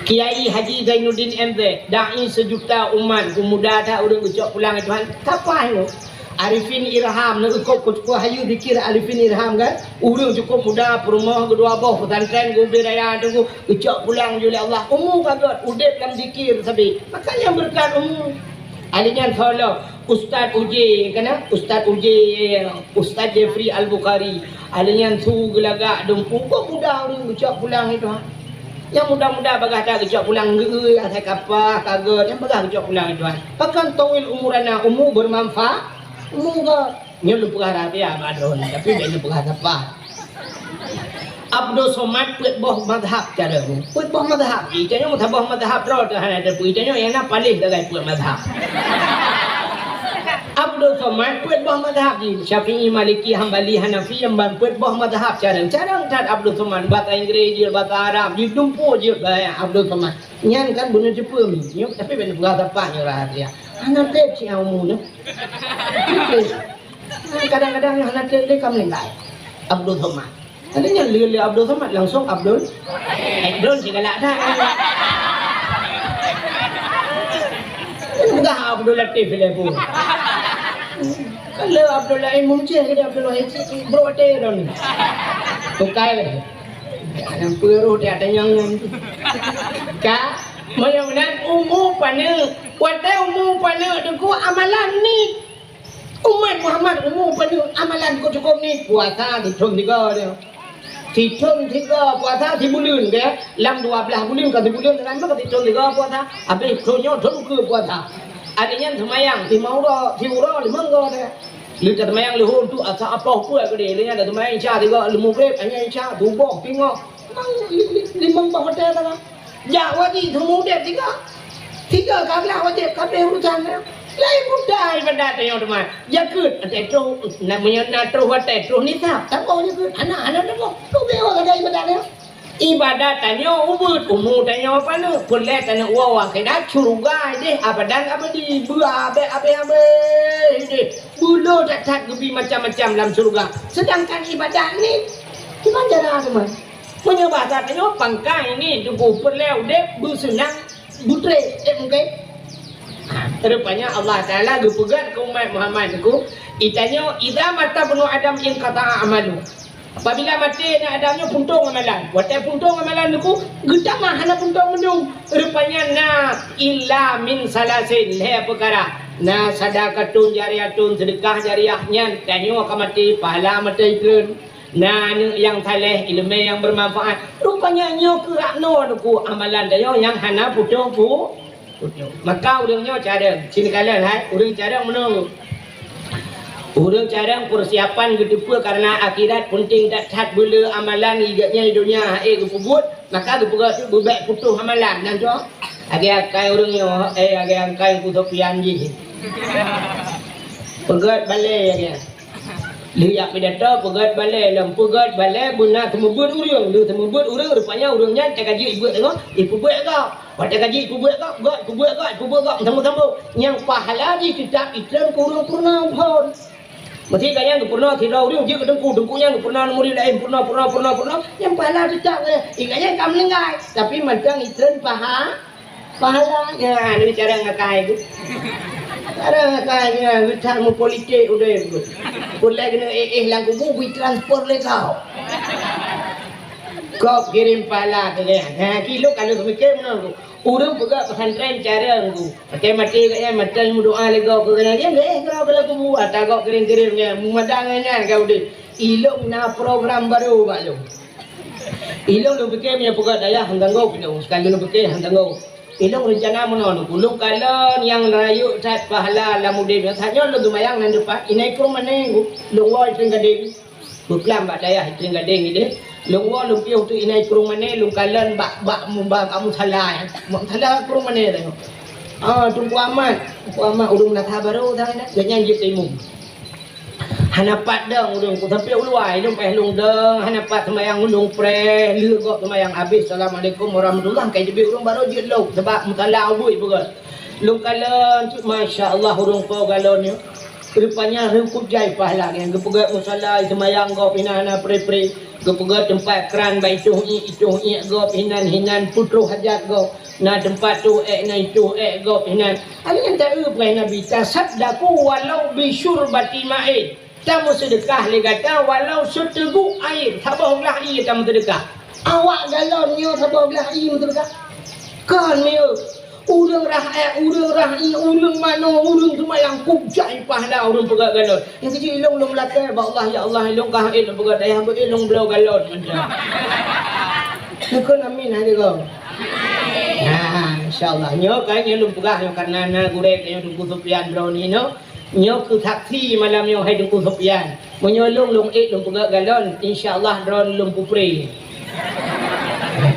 Kiai Haji Zainuddin M Z, dai sejuta umat, ku muda that ureueng geucok pulang itu kan. Kapai nyoe? Arifin Irham, neu kop ku cukup hayeue zikir Arifin Irham kan? Ureueng cukup muda, peurumoh geudua boh, pesantren geubi raya nunggu, geucok pulang ju lé Allah. Umu ka gèt, udép lam zikir sabe. Makanya beureukat umu. Ahli nyan follow. Ustaz Uji, kana? Ustaz Uji, Ustaz Jeffrey Al-Bukhari. Ada nyang su geulagak dum pukok muda ureueng geucok pulang itu. Nyang muda-muda bagah that geucok pulang geue asai kapah, kaget, nyang bagah geucok pulang itu. Pakan tawil umurana, umu bermanfaat, umu gèt. Nyoe lôn peugah rahsia bak droeneuh, tapi bèk lôn peugah sapa. Abdul Somad peuet boh mazhab cara nyoe. Peuet boh mazhab jih. Tanyoe meusaboh mazhab droe teuh hana teupeu. Tanyoe nyang na paléh sagai peuet mazhab. Abdul Somad peuet boh mazhab jih. Syafi'i, Maliki, Hambali, Hanafi, nyang ban peuet boh mazhab cara. Cara that Abdul Somad. Bahasa Inggris jeuet, bahasa Arab jeuet, dumpeue jeuet bahasa Abdul Somad. Nyan kan beuneuteupeu mi. Nyoe tapi bèk neupeugah sapa nyoe rahsia. Hana trép cit umu nyoe. Kadang-kadang hana trép lé ka meuninggai. Abdul Somad. Tadi nyan lé, lé Abdul Somad langsung Abdul. Eh, Abdul cit galak that. Peugah Abdul Latif lé bu. Kan lé Abdul Latif Munceh ke Abdul Latif cit, bro, ate don. Bukai lé. Nyang peureuh dia tanyong nyan. Ka, meunyoe meunan umu paneuk. Watèe umu paneuk teungku amalan nit. Umat Muhammad umu paneuk amalan kok cukop nit, puasa sithon tiga dia. Sithon tiga puasa sibuleuen dia. Lam dua blah buleuen ka sibuleuen, lam ka sithon tiga puasa. Habéh thon nyoe thon keue puasa. Ada nyan seumayang lima uroe, siuroe limong go dia. Lheueh ka seumayang leuhô tu asa apoh peuet keudeh. Lheueh nyan ada seumayang Isya tiga, lheueh Maghrib, hanya Isya, suboh, singoh. Memang li-, li-, limong boh hotel salah. Jak wajib seumeu udép tiga. Tiga ka glah wajéb, ka abéh urusan nyan. Laén buta ibadat tanyoe teuma. Jakeuet, watèe troh, na, meunyoe na troh watèe, troh nisab, taboh jakeuet. Hana, hana taboh. Leubèh gagah ibadat nyan. Ibadat tanyoe ubeuet, umu tanyoe paneuk, peureulèe tanyoe woe akhirat, syeuruga deh abadan abadi, beu abéh-abéh deh, beu le that-that geubi macam-macam lam syeuruga. Seudangkan ibadat ni, kiban cara teuma. Meunyoe basa tanyoe pangkai ni, tuboh peureulèe udép beuseunang butré, eh, mungken. Rupanya Allah Taala geupeugah keu umat Muhammad nyoe, "Itanyoe, idza mata ibnu Adam inqata'a amalu." Apabila maté aneuk Adam nyoe, puntông amalan. Watèe puntông amalan nyoe, geutamah hana puntông meudum. Rupanya na illa min salasin, lhèe peukara. Na sadaqatun jariyatun, seudeukah jariyah, nyan tanyoe ka maté, pahala maté treun. Na aneuk nyang saleh, ileumèe nyang beumanfaat. Rupanya nyoe keuh rot nyoe nyoe amalan tanyoe nyang hana putôh pu-, putôh. Maka ureueng nyoe carông, sinoe kalon hai, ureueng carông meunoe. Ureueng carông peusiapan geuteupeue kareuna akhirat, peunteng that-that, beu le amalan, igeuet nyan donya hana geupeubeuet, maka geupeugah tu beubèk putôh amalan. Nyan tu, lagèe akai ureueng nyoe, eh, lagèe akai Teungku Sofyan jih. Peugèt balè lagèe nyan. Lheueh jak pidato, peugèt balè, lom peugèt balè beuna seumeubeuet ureueng. Lheueh seumeubeuet ureueng, rupanya ureueng nyan watèe ka jeuet ibeuet teungoh, ipeubeuet gob. Watèe ka jeuet ipeubeuet gob, gob, ipeubeuet gob, ipeubeuet gob, sambung-sambung. Nyang pahala jih teutap itreun keu ureueng peurunoe phôn. Meusti ka nyan geupeurunoe sidroe ureueng jeuet keu teungku, teungku nyan geupeurunoe murit laén, peurunoe, peurunoe, peurunoe, peurunoe. Nyang pahala teutap, eh, ingat nyan ka meuninggai, tapi mantong itreun paha-, Pahala nyan, ni carông akai tu. Carông akai nyan, geucak meupolitik udeb tu. Peureulèe keuneuk éh-éh lam kubu, bri transfer lé gob. Gob kirém pahala keu nyan. Ha, kilok ka lheueh mikir meunan tu. Ureueng peugah pesantren carông tu. Maté-maté kat nyan, maté meudoa lé gob keu nyan. Nyan, éh, keudroe lam kubu, ata gob kirém-kirém nyan. Meumadang nyan ka udeb. Ilong na program barô bak lôn. Ilong lôn pike meunyoe peugah dayah han tanggong ilong, sekali lôn pike han tanggong. Ilong reuncana meunoe, lôn kalon nyang rayeuk that pahala lam udeb nyoe. Tanyoe lôn seumayang nan depan, inan krueng mané, lôn woe inan gadeng. Beuklam bak dayah inan gadeng ideh. Lôn woe lôn piôh tu inan krueng mané, lôn kalon bak, bak, bak, bak musala, eh. Bak musala krueng mané tanyoe. Ah, Teungku Amat, Teungku Amat ureueng Meunasah Barô, gobnyan jeuet imum. Hana pat dong ulôn, ku sampoe u luwa, ilong payah lôn dong, hana pat seumayang ulôn preh, lheueh gob seumayang habéh, "Assalamualaikum warahmatullah," ka jeuet ureueng barô jeuet lom, sabab musala ubui peugah. Lôn kalon, masya Allah, ureueng po galon nyoe. Rupanya reumpok jai pahala nyan, geupeugah musala, seumayang gob inan hana preh-preh, geupeugah teumpat kran bak itoh iék, itoh iék gob inan, inan putôh hajat gob. Na teumpat toh ék, na itoh ék gob inan. Alèh nyan taeu peugah Nabi, "Tasaddaqu walau bi syurbati ma'in." Tameuseudeukah lé gata walau seuteugok air, saboh glah ié tameuseudeukah. Awak galon nyoe saboh glah ié meuseudeukah. Kon miyueb. Ureueng rah ék, ureueng rah ié, ureueng manoe, ureueng seumayang, kujai pahala ureueng peugah galon. Nyang keujeuet ilong lôn meulakèe bak Allah, "Ya Allah, ilong ka ék lôn peugah dayah, beu ilong bloe galon." Mantap. Neukheun amin hai lé gob. Nah, insya Allah. Nyoe kan nyoe lôn peugah nyoe karena na gurèe tanyoe Teungku Sofyan droeneuh nyoe. Nyoe keuh saksi malam nyoe hai Teungku Sofyan. Meunyoe lôn, lôn ék lôn peugah galon, insya Allah droeneuh lôn pupreh.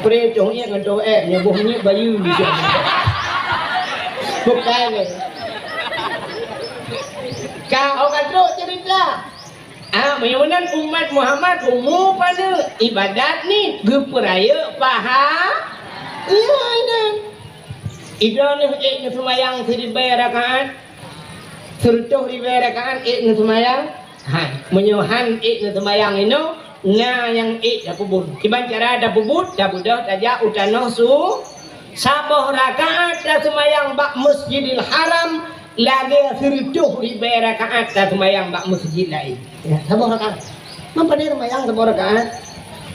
Preh toh iék ngon toh ék, nyoe boh minyeuk bayeue. Bukan. Ka, oh, ka trok cerita. Ah, meunyoe meunan umat Muhammad umu paneuk ibadat ni geupeurayeuk paha-, iya, inan. Idroeneuh ék neuseumayang siribèe rakaat, sireutôh ribèe rakaat ék neuseumayang. Han, meunyoe han ék neuseumayang inoe, na nyang ék tapeubuet. Kiban cara tapeubuet, tabeudôh tajak u tanoh su-, saboh rakaat taseumayang bak Masjidil Haram, lagèe sireutôh ribèe rakaat taseumayang bak masjid laén. Ya, saboh rakaat. Meunyoe seumayang saboh rakaat,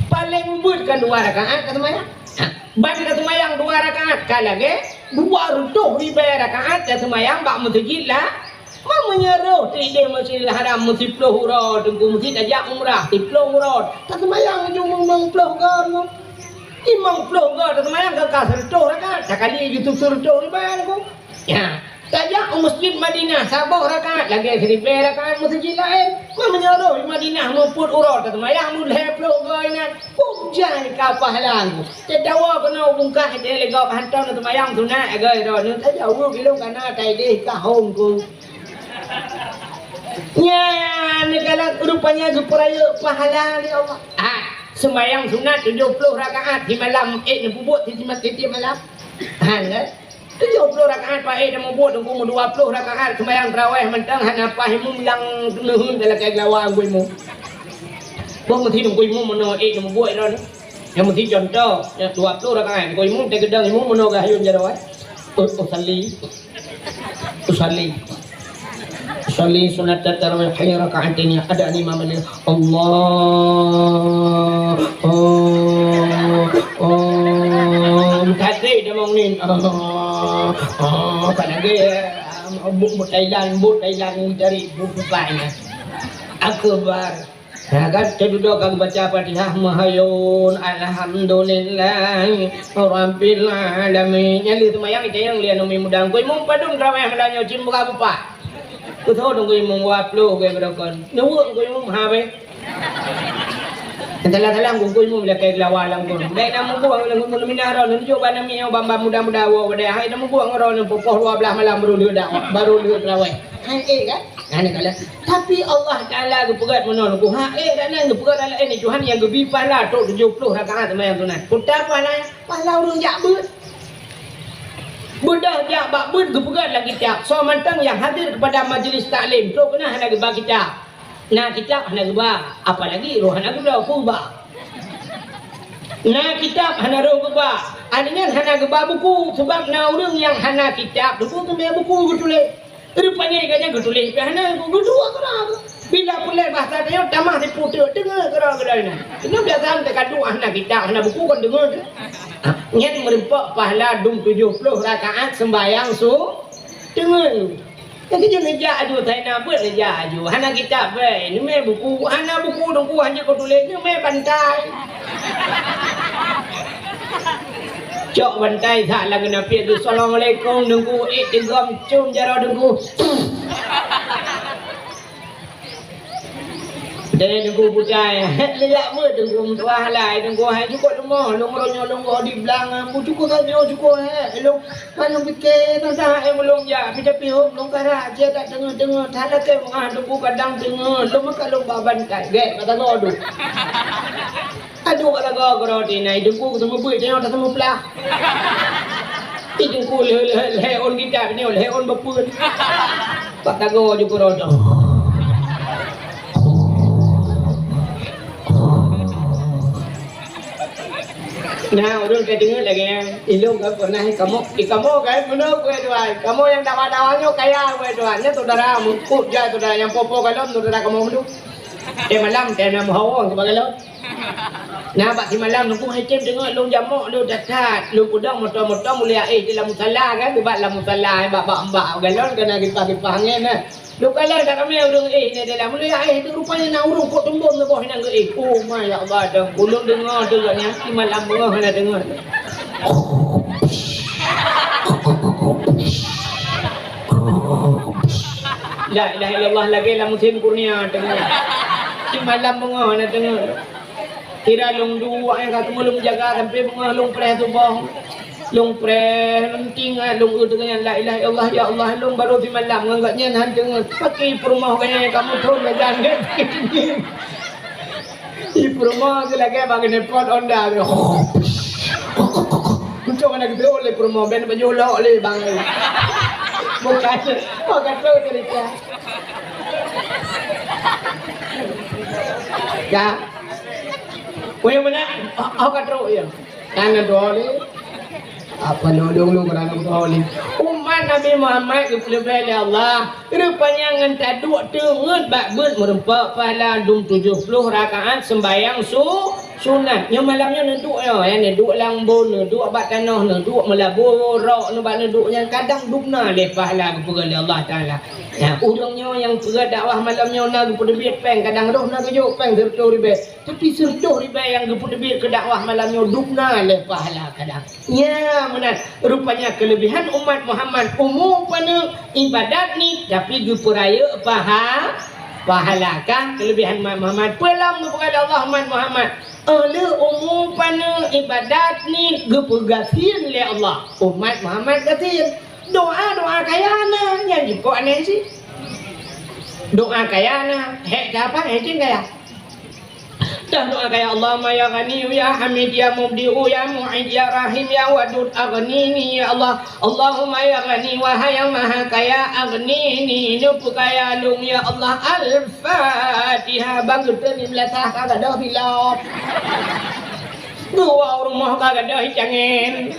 paleng beuet kan dua rakaat taseumayang. Ban taseumayang dua rakaat ka lagèe dua reutôh ribèe rakaat taseumayang bak masjid la-, ma meunyoe rôh teuh idéh Masjidil Haram meusiploh uroe, Teungku, meusti tajak umrah siploh uroe. Taseumayang cuma limong ploh goe, Teungku. Limong ploh goe taseumayang ka, ka sireutôh rakaat, takali ju sireutôh ribèe, Teungku. Ya. Tajak u Masjid Madinah saboh rakaat lagèe siribèe rakaat meuseujid laén. Meunyoe rôh di Madinah muphom uroe taseumayang lhèe ploh goe nyan, peue jai ka pahala. Teudawa keunoe bungkah lé gob hantom neuseumayang sunat goe droeneuh. Tajak u ilong kana taideh ka hom ku. Nyan neukalon rupanya geupeurayeuk pahala lé Allah. Ah, seumayang sunat tujoh ploh rakaat simalam, ék neupeubuet tiep-tiep malam. Han kan? Tujoh ploh rakaat paih dan mubuet, Teungku, meudua ploh rakaat seumayang tarawih mantong hana paih imum nyang neuheun dalam keu gelawa Teungku Imum. Boh meusi Teungku Imum meunoe ék neumeubuet droeneuh. Nyang meusi contoh, nyang dua ploh rakaat Teungku Imum teugeudong imum meunoe geuhayun jaroe. Usalli. Usalli. Usalli sunat tarawih raka'ataini, ada ni mama ni. Allah, oh, oh, meukaté dah bangun ni. Allah, oh, tak lagi. Buk, buk Thailand, buk Thailand ni cari buk bukannya. Akbar. Ya kan, cedudok ka baca Fatihah, meuhayun, alhamdulillah, rabbil alamin. Nyang lheueh seumayang, itayang lian umi mudang. Kui mung padum terawih meulanyau cim buka bupa. Kutho dong kui mung dua ploh gue berokon. Nunggu kui mung habis. Entahlah-tahlah, gugui mu lakèe geulawa lam gun. Bèk na mubuang lam gun minah ron, nunjuk bak namiet nyoe bamba muda-muda woe wadai. Hai na mubuang ron, poh dua belas malam baru lheueh dak, baru lheueh terawih. Hai, eh, kan? Nah, ni kala. Tapi Allah Taala geupeugah meunoe, ha, eh, dan nan geupeugah dalam ini Tuhan nyang geubi pahala trok tujoh ploh rakaat seumayang sunat. Peue pahala? Pahala ureueng jak beuet. Beudôh jak bak beuet geupeugah lam kitab. Soe mantong nyang hadir kepada majlis taklim, trok keunan hana geuba kitab. Na kitab hana geuba, apalagi roh hana geuba, peue geuba? Na kitab hana roh geuba. Adeunyan hana geuba buku, sabab na ureueng nyang hana kitab, teungku teumé buku geutuléh. Rupanya gobnyan geutuléh pih hana, geuduek keudroe. Bila peureulèe bahasa tanyoe tamah siputeuk, deungö keudroe-keudroe nyan. Nyoe biasa teuka duek hana kitab, hana buku kon deungö teuh. Nyan meureumpok pahala dum tujoh ploh rakaat seumbahyang su-, deungö. Tapi jeuet neujak aju, tai na beuet neujak aju. Hana kitab bèe, neumè buku, hana buku teungku, hanjeuet keu tuléh, neumè bantai. Cok bantai that lam geunapiet tu, "Assalamualaikum, Teungku." Eh, teugom com jaroe Teungku. Deh Teungku putai, leuyak beuet Teungku, meutuah lai Teungku, hai cukôp leumoh, lôn meuronyok lôn goh di blang, bu cukôp sajoe cukôp, eh, lôn Ban lôn pike, teuntang, eh, meulôn jak, pih tapi hom lôn karak, cie that teungeut-teungeut, that lakèe beungah Teungku kadang teungeut, lôn meukat lôn ba bantai, gèt, ka tagoe duek. Aduh, ka tagoe keudroe tinai, Teungku ka seumeubeuet, tanyoe ka seumeuplah. Ih, Teungku lheueh, lheueh, lheueh ôn kitab nyoe, lheueh ôn beupeuen. Ka tagoe ju keudroe. Nah, ureueng ka deungoe lagèe nyan. Ilôn ka pernah ikamoe, ikamoe ka meunoe, kue tuan. Kamoe nyang dawa-dawa nyoe kaya, kue tuan. Nyan saudara, meukup jai saudara nyang po-po kalon, saudara kamoe dulu. Teuh malam, teuh na meuhawong sibagoe lôn. Nah, bak simalam Teungku hai tem deungoe lôn jamok, lôn that-that. Lôn peudong moto-moto mulia éh di lam musala kan, bak lam musala, bak, bak, bak galon keunan kipah-kipah angén, eh. Lôn kalon that ramé ureueng éh nyan dalam. Lôn jak éh, rupanya na ureueng kok teumbom saboh inan geuéh. Oh, ma, ya Allah, dong. Ulôn deungoe tu gobnyan, simalam beungoh hana deungoe. La ilaha illallah, lagèe lam musim kurnia deungoe. Simalam beungoh hana deungoe. Kira lôn duek nyang ka teumé lôn jaga sampai beungoh lôn preh suboh. Lôn preh, lôn tinggai, lôn eu teungoh nyan, "La ilaha illallah, ya Allah, lôn baru simalam ngon gobnyan han deungoe." Paké peurumoh gobnyan nyang ka muthon bak jan gèt. Ih, peurumoh tu lagèe bak keuneupot onda tu. Untông hana geuteuôt lé peurumoh, ben baju lok lé bang. Bukan, oh, ka trok cerita. Ya. Uyueng meunan, oh, oh, ka trok ya. Kan na dua lé. Apa nodong lu kerana dua lé. Umat Nabi Muhammad geupeuleubeh lé Allah. Rupanya ngon taduek teungeut bak beuet meureumpok pahala dum tujoh ploh rakaat seumbahyang su-, Sunat. Nyoe malam nyoe neuduek nyoe, ya, neuduek lam embôn, neuduek bak tanoh, neuduek meulabu rok, neuduek bak neuduek nyan kadang dubna lé pahala geupeugah lé Allah Taala. Ya, ureuëng nyoe nyang peugah dakwah malam nyoe na geupeuteubiet péng, kadang roh na geujok péng sireutôh ribée. Tapi sireutôh ribée nyang geupeuteubiet keu dakwah malam nyoe dubna lé pahala kadang. Nya meunan, rupanya keulebihan umat Muhammad umu paneuk ibadat ni, tapi geupeurayeuk paha-, pahala. Kan keulebihan umat Muhammad. Peue lom geupeugah lé Allah umat Muhammad? Óh lheueh umu paneuk ibadat ni geupeugasien lé Allah. Umat Muhammad gasien. Doa-doa kaya na, nyan jikok aneh cit. Doa kaya na, hék kaya apa? Hék cit kaya. Dah doa kaya, "Allahumma ya Ghani ya Hamid ya Mubdi'u ya Mu'id ya Rahim ya Wadud aghnini ya Allah. Allahumma ya Ghani wahai yang maha kaya aghnini, neupeukaya lôn ya Allah." Al-Fatihah. Bang geuteurim latah ka gadoh bilop. Geuwoe rumoh ka gadoh icangén.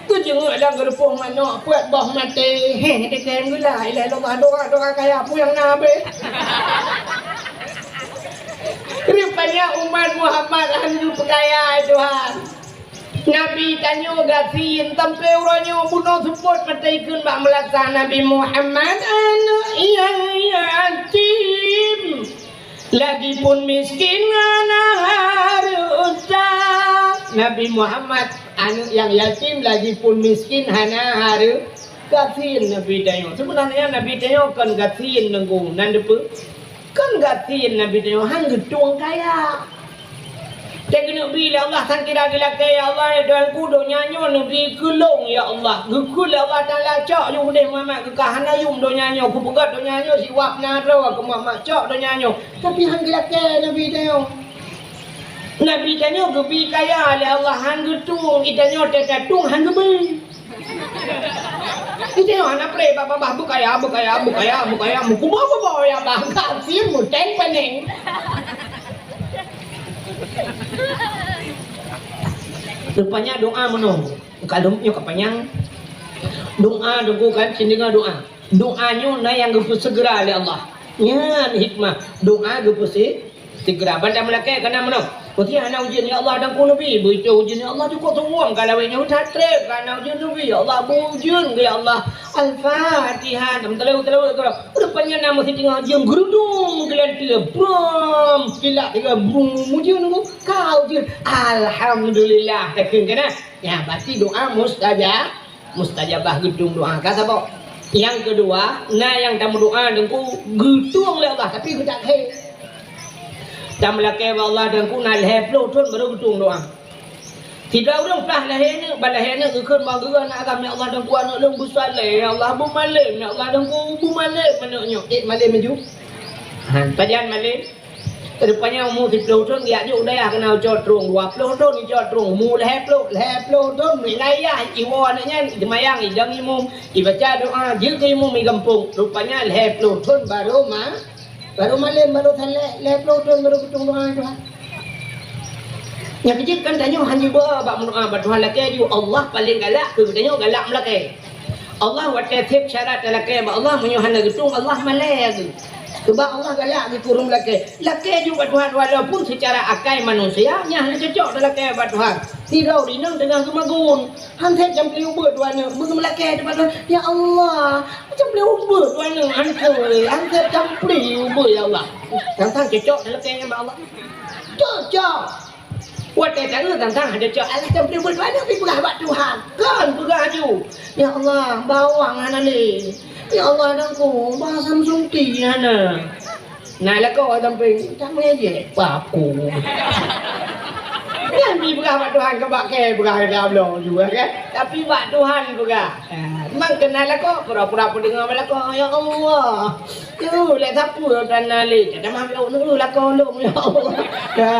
Geujeungeuek lam geurupoh manok peuet boh maté. Heh, dikém gula. Ilah Allah doa, doa kaya peue nyang na abéh. Rupanya umat Muhammad hana geupeukaya, hai Tuhan. Nabi tanyoe gasien sampai uroe nyoe bunoe seupôt mata ikheun bak meulasa Nabi Muhammad aneuk nyang yatim. Lagipun miskin hana hareuta. Nabi Muhammad aneuk nyang yatim lagipun miskin hana hareu-, gasien Nabi tanyoe. Seubeunarnya Nabi tanyoe kon gasien neunggu nan deupeu. Kan gasien Nabi tanyoe han geutueng kaya. Teugeuneubi lé Allah sangkira geulakée, "Ya Allah, ya Tuhanku, donya nyoe neubi keu lôn, ya Allah." Geukheun lé Allah Taala, "Cok ju udeh Muhammad, keu ka hana yum donya nyoe, kupeugét donya nyoe siwab na droe keu Muhammad, cok donya nyoe." Tapi han geulakée Nabi tanyoe. Nabi tanyoe geubi kaya lé Allah han geutueng, i tanyoe teuka tueng han geubi. Ide hana preh bak babah beukaya, beukaya, beukaya, beukaya, meukuba babah ya bangka sir muteng pening. Rupanya doa meunoe. Kalau nyoe ka panyang. Doa deungoe kan, sindinga doa. Doa nyoe na nyang geupeusegera lé Allah. Nyan hikmah doa geupeuse-, Sigra ban tameulakée kana meunoe. Meusé hana ujeuen, "Ya Allah, dan ku neubi." Beutôi ujeuen, "Ya Allah, cukôp suwom ka lawét nyoe that treb ka hana ujeuen neubi. Ya Allah, beu ujeuen keu ya Allah." Al-Fatihah. Dan teuleu-teuleu keudroe. Rupanya na meusi teungoh ujeuen geurudong geulanteue. Brom! Kilat tiga brom ujeuen nunggu. Ka ujeuen. Alhamdulillah. Takheun kana. Ya, berarti doa mustajab. Mustajabah geutueng doa ka saboh. Nyang keudua, na nyang tameudoa Teungku geutueng lé Allah tapi geutak khe. Tameulakée bak Allah Teungku na lhée ploh thon baru geutueng doa. Sidroe ureuëng plah lahé aneuk, ban lahé aneuk geukheun bak geuh aneuk agam, "Ya Allah Teungku aneuk lôn beusaleh, ya Allah beumalém, ya Allah Teungku beumalém aneuk nyoe." Eh malém laju. Ha, pajan malém? Rupanya umu siploh thon geujak jok u dayah keunan cot trong, dua ploh thon cot trong, umu lhée ploh, lhée ploh thon, meuninggai yah, iwoe aneuk nyan, iseumayang, idong imum, ibaca doa, jeuet keu imum i gampông. Rupanya lhée ploh thon barô ma-, barô malém, barô saleh, lhée ploh thon barô geutueng doa Tuhan. Nyang keujeuet kan tanyoe hana jiba bak meudoa bak Tuhan lakée ju, Allah paleng galak keu geutanyoe galak meulakée. Allah watée seb syarat talakée bak Allah, meunyoe hana geutueng, Allah malée geuh. Keubah Allah galak geuh keu ureuëng lakée. Lakée ju bak Tuhan walaupun seucara akai manusia nyang hana cocok talakée bak Tuhan. Sidroe inong teungoh geumagun, han seb campli ubeut dua aneuk, beungoh meulakée bak Tuhan, "Ya Allah, campli ubeut dua aneuk, han seb, han seb campli ubeut, ya Allah." Tang-tang cocok talakée nyan bak Allah. Cocok. Watée taeu tang-tang hana cok, alah campli ubeut dua aneuk pi peugah bak Tuhan. Kon peugah aju, "Ya Allah, bawang hana lé. Ya Allah, Teungku, bah Samsung T hana." Na lakoe sampéng, "Tak meujek paku." Nyan pi peugah bak Tuhan, keu bak kée peugah, keu tabloe juga kan. Tapi bak Tuhan peugah. Ha, memang keu na lakoe, pura-pura peudeungoe bak lakoe, "Ya Allah, Yôh, lé sapeue tan na lé, ka tamah lôn, uh, lakoe lôn, ya Allah." Ka,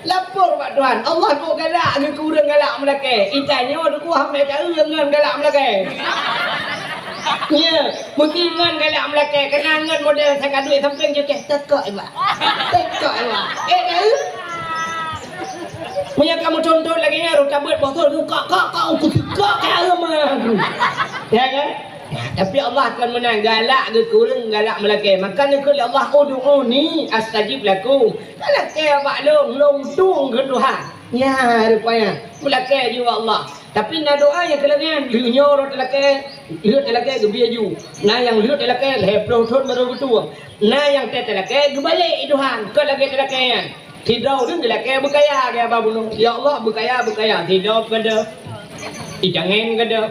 lapor bak Tuhan, Allah kok galak geuh keu ureuëng galak meulakée. Itanyoe deuh kuah mé ka ureuëng ngon galak meulakée. Ya, meusti ngon galak meulakée, keunan ngon model sakaduek sampéng cukée, tekok iba. Tekok iba. Eh, ka ureuëng? Meunyoe kamoe contoh lagée nyan, rot tabeuet boh thon, kak, kak, kak, aku suka kak, aku mah. Ya kan? Nah, tapi Allah kan meunan galak geuh keu ureuëng galak meulakée. Maka neukheun lé Allah, "Ud'uni astajib lakum." Talakée bak lôn, lôn tueng keu Tuhan. Nyan rupanya, meulakée ju bak Allah. Tapi na doa nyang keulakée, lheueh nyoe rot lakée, lheueh lakée geubri ju. Na nyang lheueh lakée lhée ploh thon barô geutueng. Na nyang tét lakée geubalek, "Tuhan, kon lagée lakée nyan." Sidroe ureuëng geulakée beukaya, gaya ba bunoe, "Ya Allah, beukaya, beukaya." Sidroe keudeh, ijangen keudeh,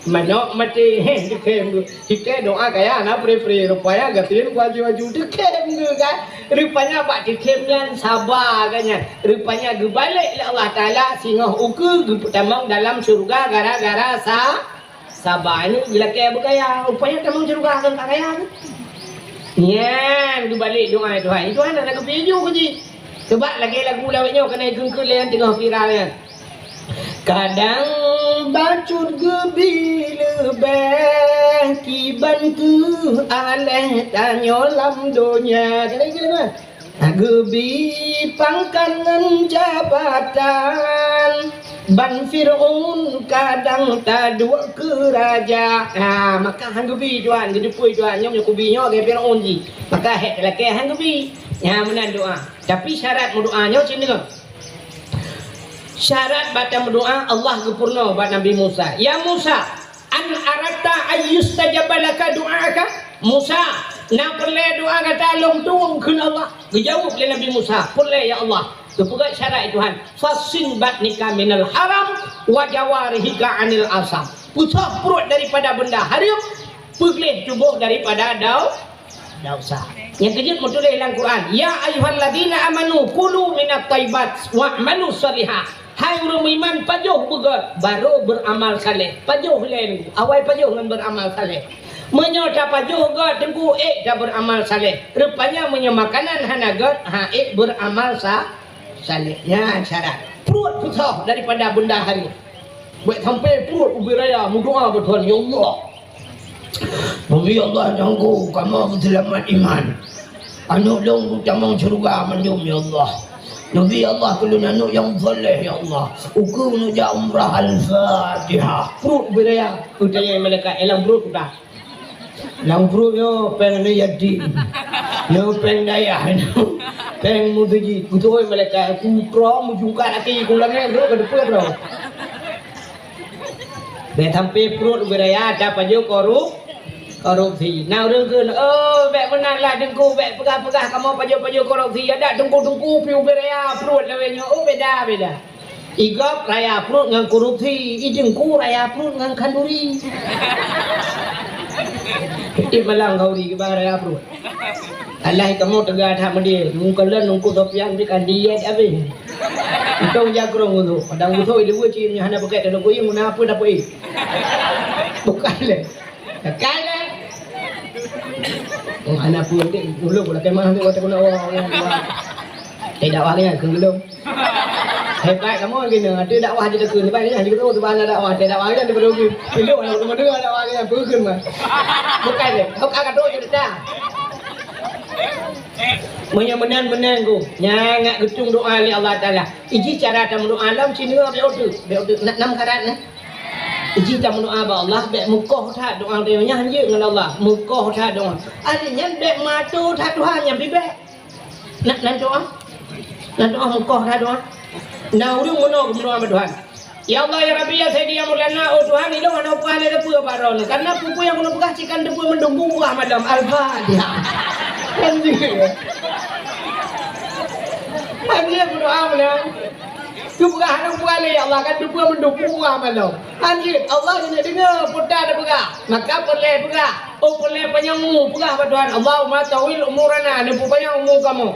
manok maté, heh, dikhem. Ikée doa kaya na pri-pri, rupanya gasien kuaju-aju dikhem geuh kan. Rupanya bak dikhem nyan saba geuh nyan. Rupanya geubalek lé Allah Taala singoh ukeue geupeutamong dalam syeuruga gara-gara sa-, saba nyoe geulakée beukaya. Rupanya tamong syeuruga kon ka kaya geuh. Nyan geubalek doa Tuhan. Tuhan hana geupeuju keu jih. Coba lagée lagu lawét nyoe keuneuk geungkeut lé nyang teungoh viral nyan. Kadang bacut geubi leubeh kiban keuh aléh tanyoe lam donya. Kadang geubi leubeh. Geubi pangkat ngon jabatan ban Fir'aun kadang taduek keu raja. Ha, maka han geubi Tuhan, geuteupeue Tuhan nyoe meunyoe kubi nyoe lagée Fir'aun jih. Maka hék lakée han geubi. Nyan meunan doa. Tapi syarat meudoa nyoe cit nyoe. Syarat bak tameudoa Allah geupeurunoe bak Nabi Musa, "Ya Musa, an aratta an yustajaba laka du'aaka?" Musa, na peureulée doa gata lôn tueng kheun Allah? Geujaweueb lé Nabi Musa, "Peureulée ya Allah." Geupeugah syarat Tuhan, "Fassin batnika minal haram wa jawarihika anil asam." Peusoh pruet daripada beunda hareuem, peugleh tuboh daripada dau-, Ndak usah. Nyang keujeuet meutuléh lam Quran, "Ya ayyuhalladzina amanu kulu minat thayyibat wa'malu shalihah." Hai ureuëng meuiman, pajoh beugét, barô beuramal saleh. Pajoh ilée, awai pajoh ngon beuramal saleh. Meunyoe tapajoh gét teungku, ék tabeuramal saleh. Rupanya meunyoe makanan hana gét, ha ék beuramal sa-, saleh. Nyan syarat. Pruet peusoh daripada beunda hareuem. Bék sampai pruet ubé raya meudoa bak Tuhan, "Ya Allah, Nabi Allah nyang ku kamoe beuseulamat iman. Aneuëk lôn beutamong syeuruga mandum, ya Allah. Nabi Allah keu lôn aneuëk nyang saleh, ya Allah. Ukeue neujak umrah." Al-Fatihah. Pruet ubé raya, geutanyong malaikat, "Eh, lam pruet peue?" "Lam pruet nyoe péng aneuk yatim. Nyoe péng dayah nyoe. Péng meuseujid." Geutanyong malaikat, "Ku utroe meujungkat até ku langét, droe ka teupeu droe." Bék sampai pruet ubé raya tapajoh korup-, korupsi. Na ureuëng kheun, "Oh, bék meunan lah teungku, bék peugah-peugah kamoe pajoh-pajoh korupsi." Adak teungku-teungku pih ubé raya pruet lawét nyoe. Oh, beda, beda. Igob raya pruet ngon korupsi, i teungku raya pruet ngon khanduri. Iti malang khanduri kiban raya pruet. Alah kamoe teuga that meudeh, meukalon Teungku Sofyan pih ka diet habéh. Untông jakrong geuh. Padang geuh di luwa cit nyan hana pakai tanda kuyeng, na peue dapeuet. Bukan lé. Pakai lé. Oh, hana peue deh, ulôn pula kemah tu kata kena orang. Tidak wah nyan keu ulôn. Hebat kamoe geuh nyoe, ada dakwah di dekat, hebat nyan di dekat, tu bana dakwah, ada dakwah nyan di dekat. Pilu anak rumah dengar dakwah nyan, bukan mah. Bukan lé, bukan kata cerita. Meunyoe meunan-meunan ku, nyan ngat geutung doa lé Allah Taala. Iji cara tameudoa lom, cina bék uteuk, bék uteuk, na-, nam karat na. Iji tameudoa bak Allah, bék meukoh that doa, doa nyan hanjeuet ngon Allah, meukoh that doa. Ahli nyan bék mato that Tuhan nyan pih bék. Na, na doa? Na doa meukoh that doa? Na ureuëng meunoe geumeudoa bak Tuhan. Ya Allah, ya Rabbi, ya Sayyidi, ya Maulana, oh Tuhan, ilôn hana upah lé teupeu bak droeneuh. Karena peue-peue nyang keuneuk peugah cit kan teupeu mandum, bungkah mandum. Al-Fatihah. Kan jih. Kan jih berdoa malam. Keupeugah hana upah lé, ya Allah, kan teupeu mandum, bungkah mandum. Kan jih, Allah keuneuk deungoe peue ta teupeugah. Maka peureulée peugah. Oh, peureulée panyang umu, peugah bak Tuhan, "Allahumma tawil umurana," neupeupanyang umu kamoe.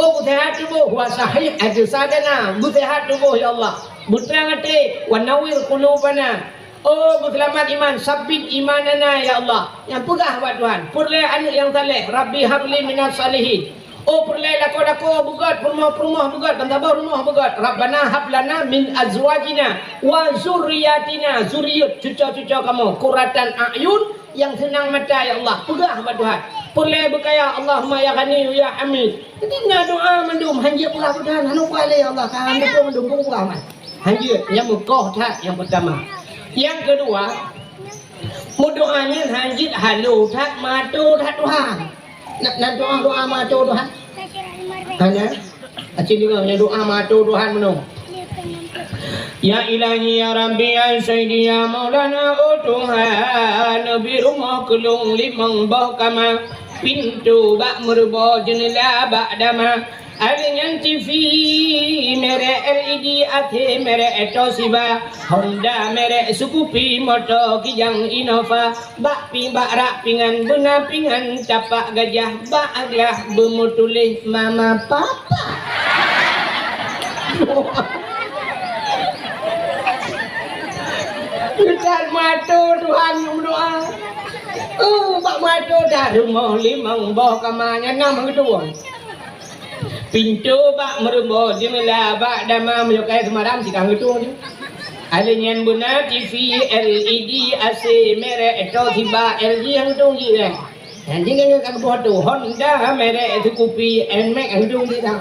Oh, beuseuhat tuboh, "wa sahih ajsadana," beuseuhat tuboh, ya Allah. Beutrang até, "wa nawwir qulubana." Oh, beuseulamat iman, "sabbit imanana," ya Allah. Nyang peugah bak Tuhan, peureulée aneuëk nyang saleh, "Rabbi habli minas salihin." Oh, peureulée lakoe-lakoe beugét, peurumoh-peurumoh beugét, bansaboh rumoh beugét, "Rabbana hab lana min azwajina wa zurriyatina," zuriat, cuco-cuco kamoe, "qurratan a'yun," nyang seunang mata, ya Allah, peugah bak Tuhan. Peureulée beukaya, "Allahumma ya Ghani ya Hamid." Jadi na doa mandum, hanjeuet peugah bak Tuhan, hana upah lé, ya Allah, ka hana mandum, peugah man. Hanjeuet, nyang meukoh that nyang peutama. Nyang keudua, meudoa nyan hanjeuet halo that, mato that Tuhan. Na, na doa, doa mato Tuhan? Hana? Aci deungoe nyan doa mato Tuhan meunoe. Ya Ilahi, ya Rabbi, ya Sayyidi, ya Maulana, oh Tuhan, neubi rumoh keu lôn limong boh kama, pintoe bak meuruboh, jeuneula bak dama. Alèh nyan T V merek L E D, A C merek Toshiba, Honda merek Scoopy, moto Kijang Innova, bak pi-, bak rak pingan beuna pingan tapak gajah, bak glah beumeutuléh mama papa. Ustaz meuato Tuhan meudoa. Oh, bak meuato dah rumoh limong boh kama nyan na meugeudong. Pintoe bak meuruboh, jeumeula bak dama, meunyoe kayèe seumaram sikang geutung tu. Alèh nyan beuna T V L E D, A C merek Toshiba, L G nyang geutung jih kan. Nyan jih nyan ka geuboh tu, Honda merek Scoopy, Nmax nyang geutung jih kan.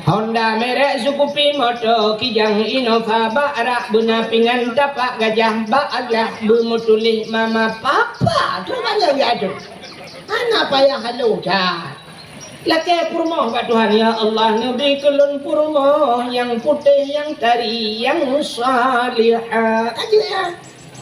Honda merek Scoopy, moto Kijang Innova, bak rak beuna pingan tapak gajah, bak glah beumeutuléh mama papa. Tu banyak ya tu. Hana payah halo dah. Lakèe peurumoh bak Tuhan, "Ya Allah, neubi keu lôn peurumoh nyang putéh, nyang tari, nyang salihah." Ka jeuet ya.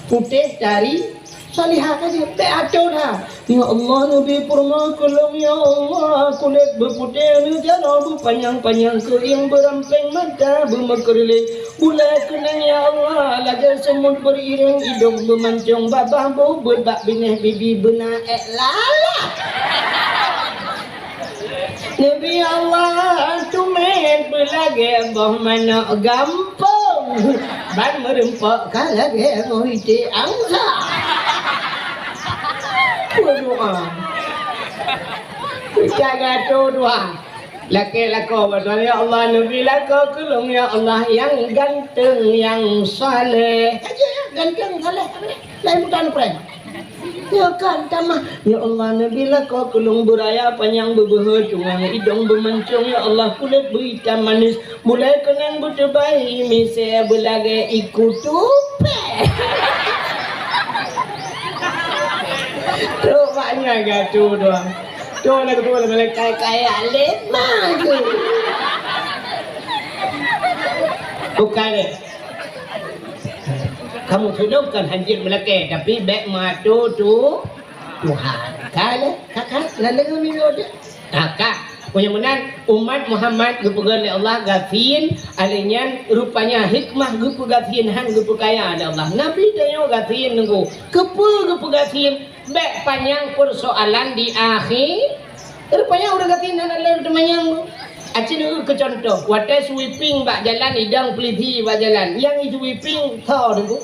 Putéh, tari, salihah ka jeuet. Bèk ato dah. "Ya Allah, neubi peurumoh keu lôn, ya Allah, kulét beuputéh, neujaroe beupanyang-panyang, keuieng beurampéng, mata beumeukeureuléng, bulèe keunèng, ya Allah, lagèe seumut beuriréng, idông beumancông, babah beubeut bak binéh, bibi beuna èk lalat." Neubi Allah teumèt beulagèe boh manok gampông, ban meureumpok ka lagèe boh iték angsa. Peue doa? Jaga tu doa. Lakèe lakoe bak Tuhan, "Ya Allah, neubi lakoe keu lôn, ya Allah, nyang ganteng, nyang saleh." Aja ya, ganteng, saleh. Lain bukan prank. Ya kan, tamah. "Ya Allah, neubi lakoe keu lôn beuraya panyang beubeuhe tungang, idông beumancông, ya Allah, kulét beuitam manis, bulèe keunèng beuteubai, misèe beulagèe iku tupèe." Trok bak nyan gatu doang. Trok lagu tu, lagu kaya-kaya lé maju. Bukan, eh. Kamu sudah bukan hanjeuet meulakèe, tapi bèk meuato tu Tuhan. Ka lé, ka, ka, lalu ngilu deh. Ka, ka. Meunyoe meunan, umat Muhammad geupeugah lé Allah gasien, alèh nyan rupanya hikmah geupeugasien han geupeukaya lé Allah. Nabi tanyoe gasien nunggu. Keupeue geupeugasien? Bèk panyang peusoalan di akhé. Rupanya ureueng gasien hana lé teumanyang. Aci neueu keu cuntoh, watèe sweeping bak jalan, idong peulisi bak jalan, nyang i sweeping tho teungku.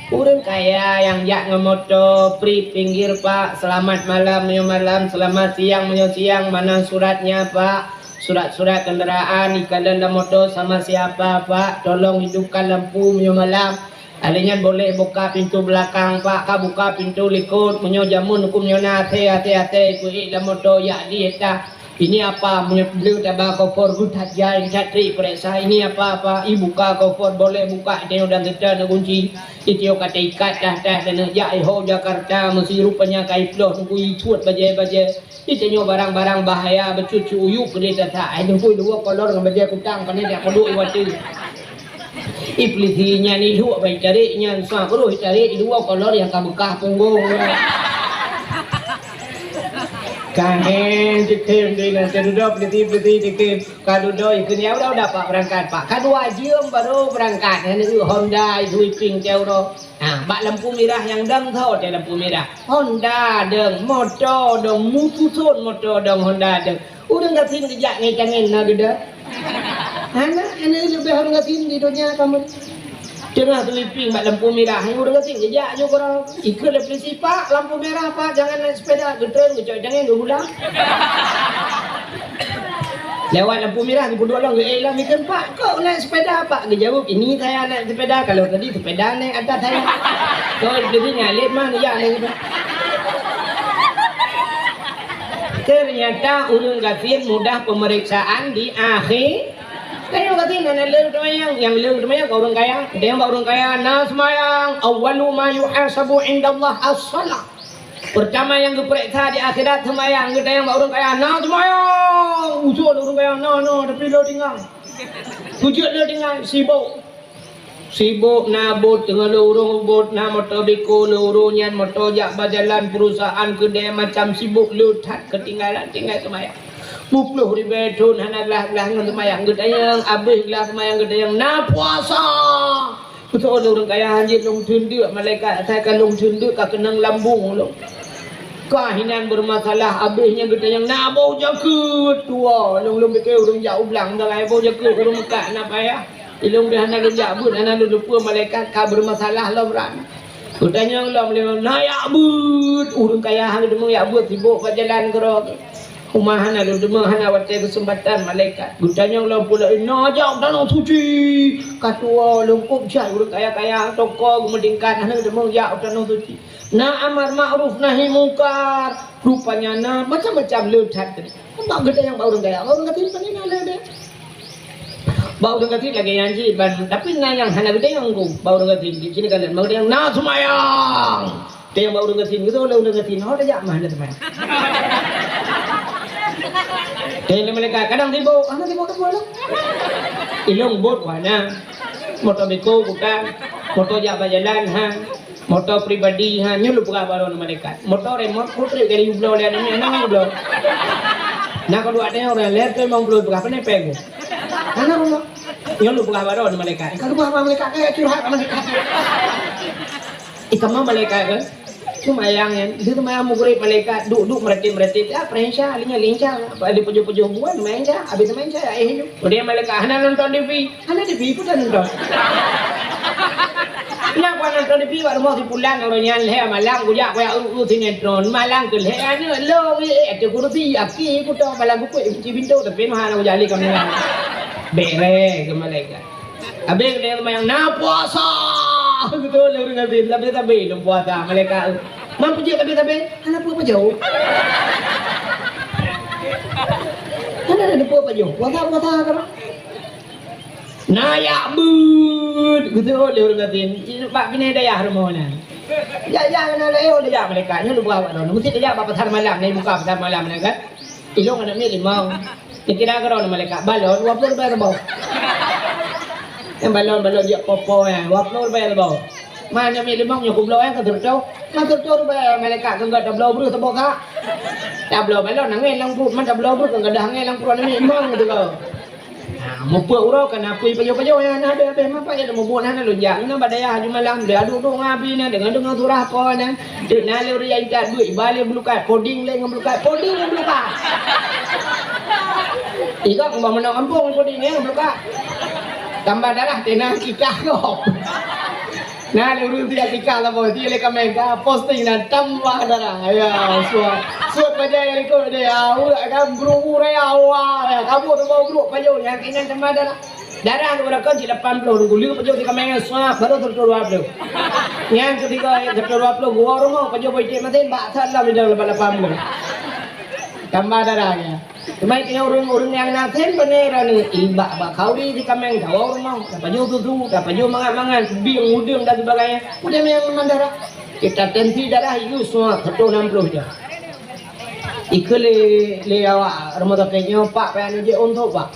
Ureueng kaya nyang jak ngon moto, pri pinggir, Pak, selamat malam, meunyoe malam, selamat siang, meunyoe siang, mana suratnya, Pak? Surat-surat kendaraan, ikatan lam moto sama siapa, Pak? Tolong hidupkan lampu, meunyoe malam. Alèh nyan boleh buka pintu belakang, Pak, ka buka pintu likot. Meunyoe jameun huköm nyoe na, até, até, até, iku ék lam moto, yak di éta. Ini apa? Meunyoe bleu taba kofor, geuh that jai, that trik peuriksa. Ini apa, apa? I buka kofor, boleh buka, tanyoe dan serta na kunci. Itio ka taikat tah-tah dan jak iho Jakarta, meusi rupanya ka iploh nunggu icut bajèe-bajèe. Itanyoe barang-barang bahaya, beucut-cut uyuek keudeh tata. Ai nunggu dua kolor ngon bajèe kutang, pane jak peuduek i watèe. Iblih nyan iluek bai tarék nyan, sa keureuh tarék i dua kolor nyang ka beukah punggong. Ka hèn jitem di nan, teududoe peliti-peliti jitem. Ka dudoe ikheun, "Ya udah, udah, Pak, berangkat, Pak." Ka dua jeuem baru berangkat. Nyan Honda sweeping teuh uroe. Ha, bak lampu mirah nyang dong tho teuh lampu mirah. Honda dong, moto dong, mususon moto dong, Honda dong. Ureueng gasien geujak ngon tangen na geuda. Hana, hana leubeh ureueng gasien di donya kamoe. Teungoh sweeping bak lampu mirah, ureueng gasien geujak ju keudroe. Ikheun lé peulisi, "Pak, lampu merah, Pak, jangan naik sepeda." Geutreun, geucok tangen, geugulang. Lewat lampu mirah, geupeuduek lom, geuék lom, ikheun, "Pak, kok naik sepeda, Pak?" Geujaweueb, "Ini saya naik sepeda, kalau tadi sepeda naik atas saya." Kok jadi ngalét mah, ya, naik sepeda. Ternyata ureueng gasien mudah pemeriksaan di akhé. Tanyoe gasien hana lé teumayang, nyang lé teumayang ka ureueng kaya. Tanyoe bak ureueng kaya, na seumayang, awwalu ma yuhasabu indallah as-shalah. Peurtama nyang geupeuriksa di akhirat seumayang, geutanyong bak ureueng kaya, "Na seumayang?" Ujoe ureueng kaya, "Na, na, tapi lôn tinggai." Ujoe lôn tinggai, sibok. Sibok na bot, teungoh lôn ureueng bot, na moto beko lôn ureueng nyan, moto jak bajalan, perusahaan keudè, macam sibok le that, keutinggalan tinggai seumayang. Peuet ribèe thon hana glah-glah ngon seumayang, geutanyong, abéh glah seumayang geutanyong, na puasa. Beutôi lôn ureueng kaya, hanjeuet lôn theun deuk, malaikat asai ka lôn theun deuk ka keunong lambong lôn. Ka hinan beureumasalah, abéh nyan geutanyong, na boh jakeuet, tuwoe. Lôn, lôn pike ureueng jak u blang, dan ai boh jakeuet ureueng meukat, na payah. Ilôn pih hana lôn jak beuet, hana lôn lupeue malaikat ka beureumasalah lom ran. Geutanyong lom lé, na jak beuet, ureueng kaya hana deungoe jak beuet, sibok bak jalan keudroe. Uma hana lôn deungoe, hana watèe keuseumpatan malaikat. Geutanyong lom pula, na jak u tanoh suci. Ka tuwoe lôn kôb jai ureueng kaya-kaya, toko geumeudingkat, hana deungoe jak u tanoh suci. Na amar makruf nahi mungkar, rupanya na macam-macam le that tadi. Bak geutanyong bak ureueng kaya, bak ureueng gasien pane na le deh. Bak ureueng gasien lagèe nyan cit ban, tapi na nyang hana geutanyong ku bak ureueng gasien. Di sini kan bak geutanyong na seumayang. Tanyong bak ureueng gasien, geutanyong lé ureueng gasien, ho tajak mah hana seumayang. Tanyong lé malaikat, kadang sibok, hana sibok teupeu lom. Ilôn bot wana. Moto beko bukan, moto jak bak jalan ha. Moto pribadi, ha, nyoe lôn peugah baroe ngon malaikat. Moto remot, putrek dari jublo lé aneuk nyoe, nang jublo. Nah, kalau ada orang lain tu memang belum peugah, pandai peng. Mana rumah? Nyoe lôn peugah baroe ngon malaikat. Kalau peugah malaikat, kayak curhat malaikat. Ih, kamu malaikat kan? Cuma yang, yang, itu mah yang mugrib malaikat, duk-duk merhati-merhati, ah, perensya, linya lincang. Apa ada pejoh-pejoh buan, main cah, habis main cah, eh, itu. Udah malaikat, hana nonton T V. Hana T V pun dah nonton. Nyan ku nonton T V bak rumoh si Pulan, uroe nyan lhèe malam kujak kujak ureueng sinetron, malam keu lhèe aneuk lôn, eh, eh, ateueh kursi, aki kuto malam bukui kunci pintu tapi meuhana kujak lé kameura. Bèrèh keu malaikat. Abéh keu seumayang na puasa. Beutôi lé ureueng gasien, sabe-sabe lôn puasa malaikat. Man peujeuet sabe-sabe, hana peue pajoh. Hana ada peue pajoh. Puasa-puasa keu Na jak beuet, geuseuôt lé ureueng gasien, bak binéh dayah rumoh nyan. Jak-jak keunan lé, oh, jak malaikat nyoe, lôn peugah bak droeneuh. Meusti tajak bak pasar malam, na buka pasar malam nyan kan. Ilôn aneuk miet limong. Dikira keu droeneuh malaikat, balon dua ploh ribèe saboh. Nyang balon, balon jak popo nyan, dua ploh ribèe saboh. Man aneuk miet limong nyoe kubloe nyan keu seureutôh. Man seureutôh ribèe malaikat keu gata tabloe breuh saboh kah. Tabloe balon angèn lam pruet, man tabloe breuh keu gata angèn lam pruet aneuk miet limong teuka. Ha, mupeue uroe ka na apui pajoh-pajoh nyan, na habéh-habéh mapa nyang mubuet hana lôn jak. Nyoe bak dayah aju malam, lé aduek-duek ngon abi nyan, deungoe-deungoe surah po nyan. Teuk na lé ureueng intat beuet, iba lé bulukat, poding lé ngon bulukat, poding ngon bulukat. Igob ngon meunoe gampông poding ngon bulukat. Tambah darah teuh na kikah gob. Na lé ureueng tiga tika labo, tiga lé kameng ka posting dan tambah darah. Ya, suat. Suat bajai yang ikut dia. Ya, ulah kan buru-buru ya, wah. Ya, kamu tu mau buruk pajoh yang kena tambah darah. Darah tu berapa cik lapan puluh tu. Gulu pajoh tiga kameng suap baru seratus dua puluh. Yang ketiga seratus dua puluh gua rumah pajoh boy cik masin bak salam di dalam lapan puluh. Tambah darahnya. Teuma keu ureueng-ureueng nyang na them beunera ni, ibak bak khauri di kameng dawa rumoh, tapajoh susu, tapajoh mangat-mangat, bieng, udeueng dan sebagainya. Peue nyang mandara. Kita tensi darah yue suap seratus enam puluh je. Ikeu lé, lé awak rumoh sakét nyoe pak payah neujép untuk pak.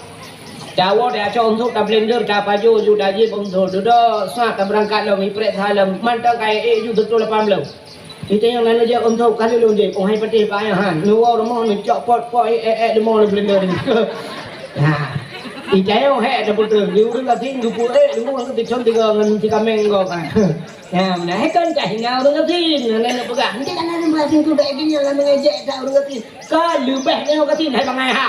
Dawa diacok untuk ta blender, tapajoh ju tajép untuk. Dudoe suap tabeurangkat lom, iprek salam, mantong kayée ju seratus lapan puluh. Ita nyang lalu jak untuk kali lôn jép, oh hai patéh payah han. Neuwoe rumoh neucok pot-pot, eh, eh, eh, deungoe lôn belenda ni. Ha. Ita nyang hek dah beutôi, di ureueng gasien geupeuék deungoe ngon teucon tiga ngon si kameng gok kan. Ha, nah, hai kan cah hina ureueng gasien, nah, nah, peugah. Nanti kan ada ureueng gasien tu dak gini, lalu ngejek dak ureueng gasien. Ka leubeh nyoe gasien hai bangai ha.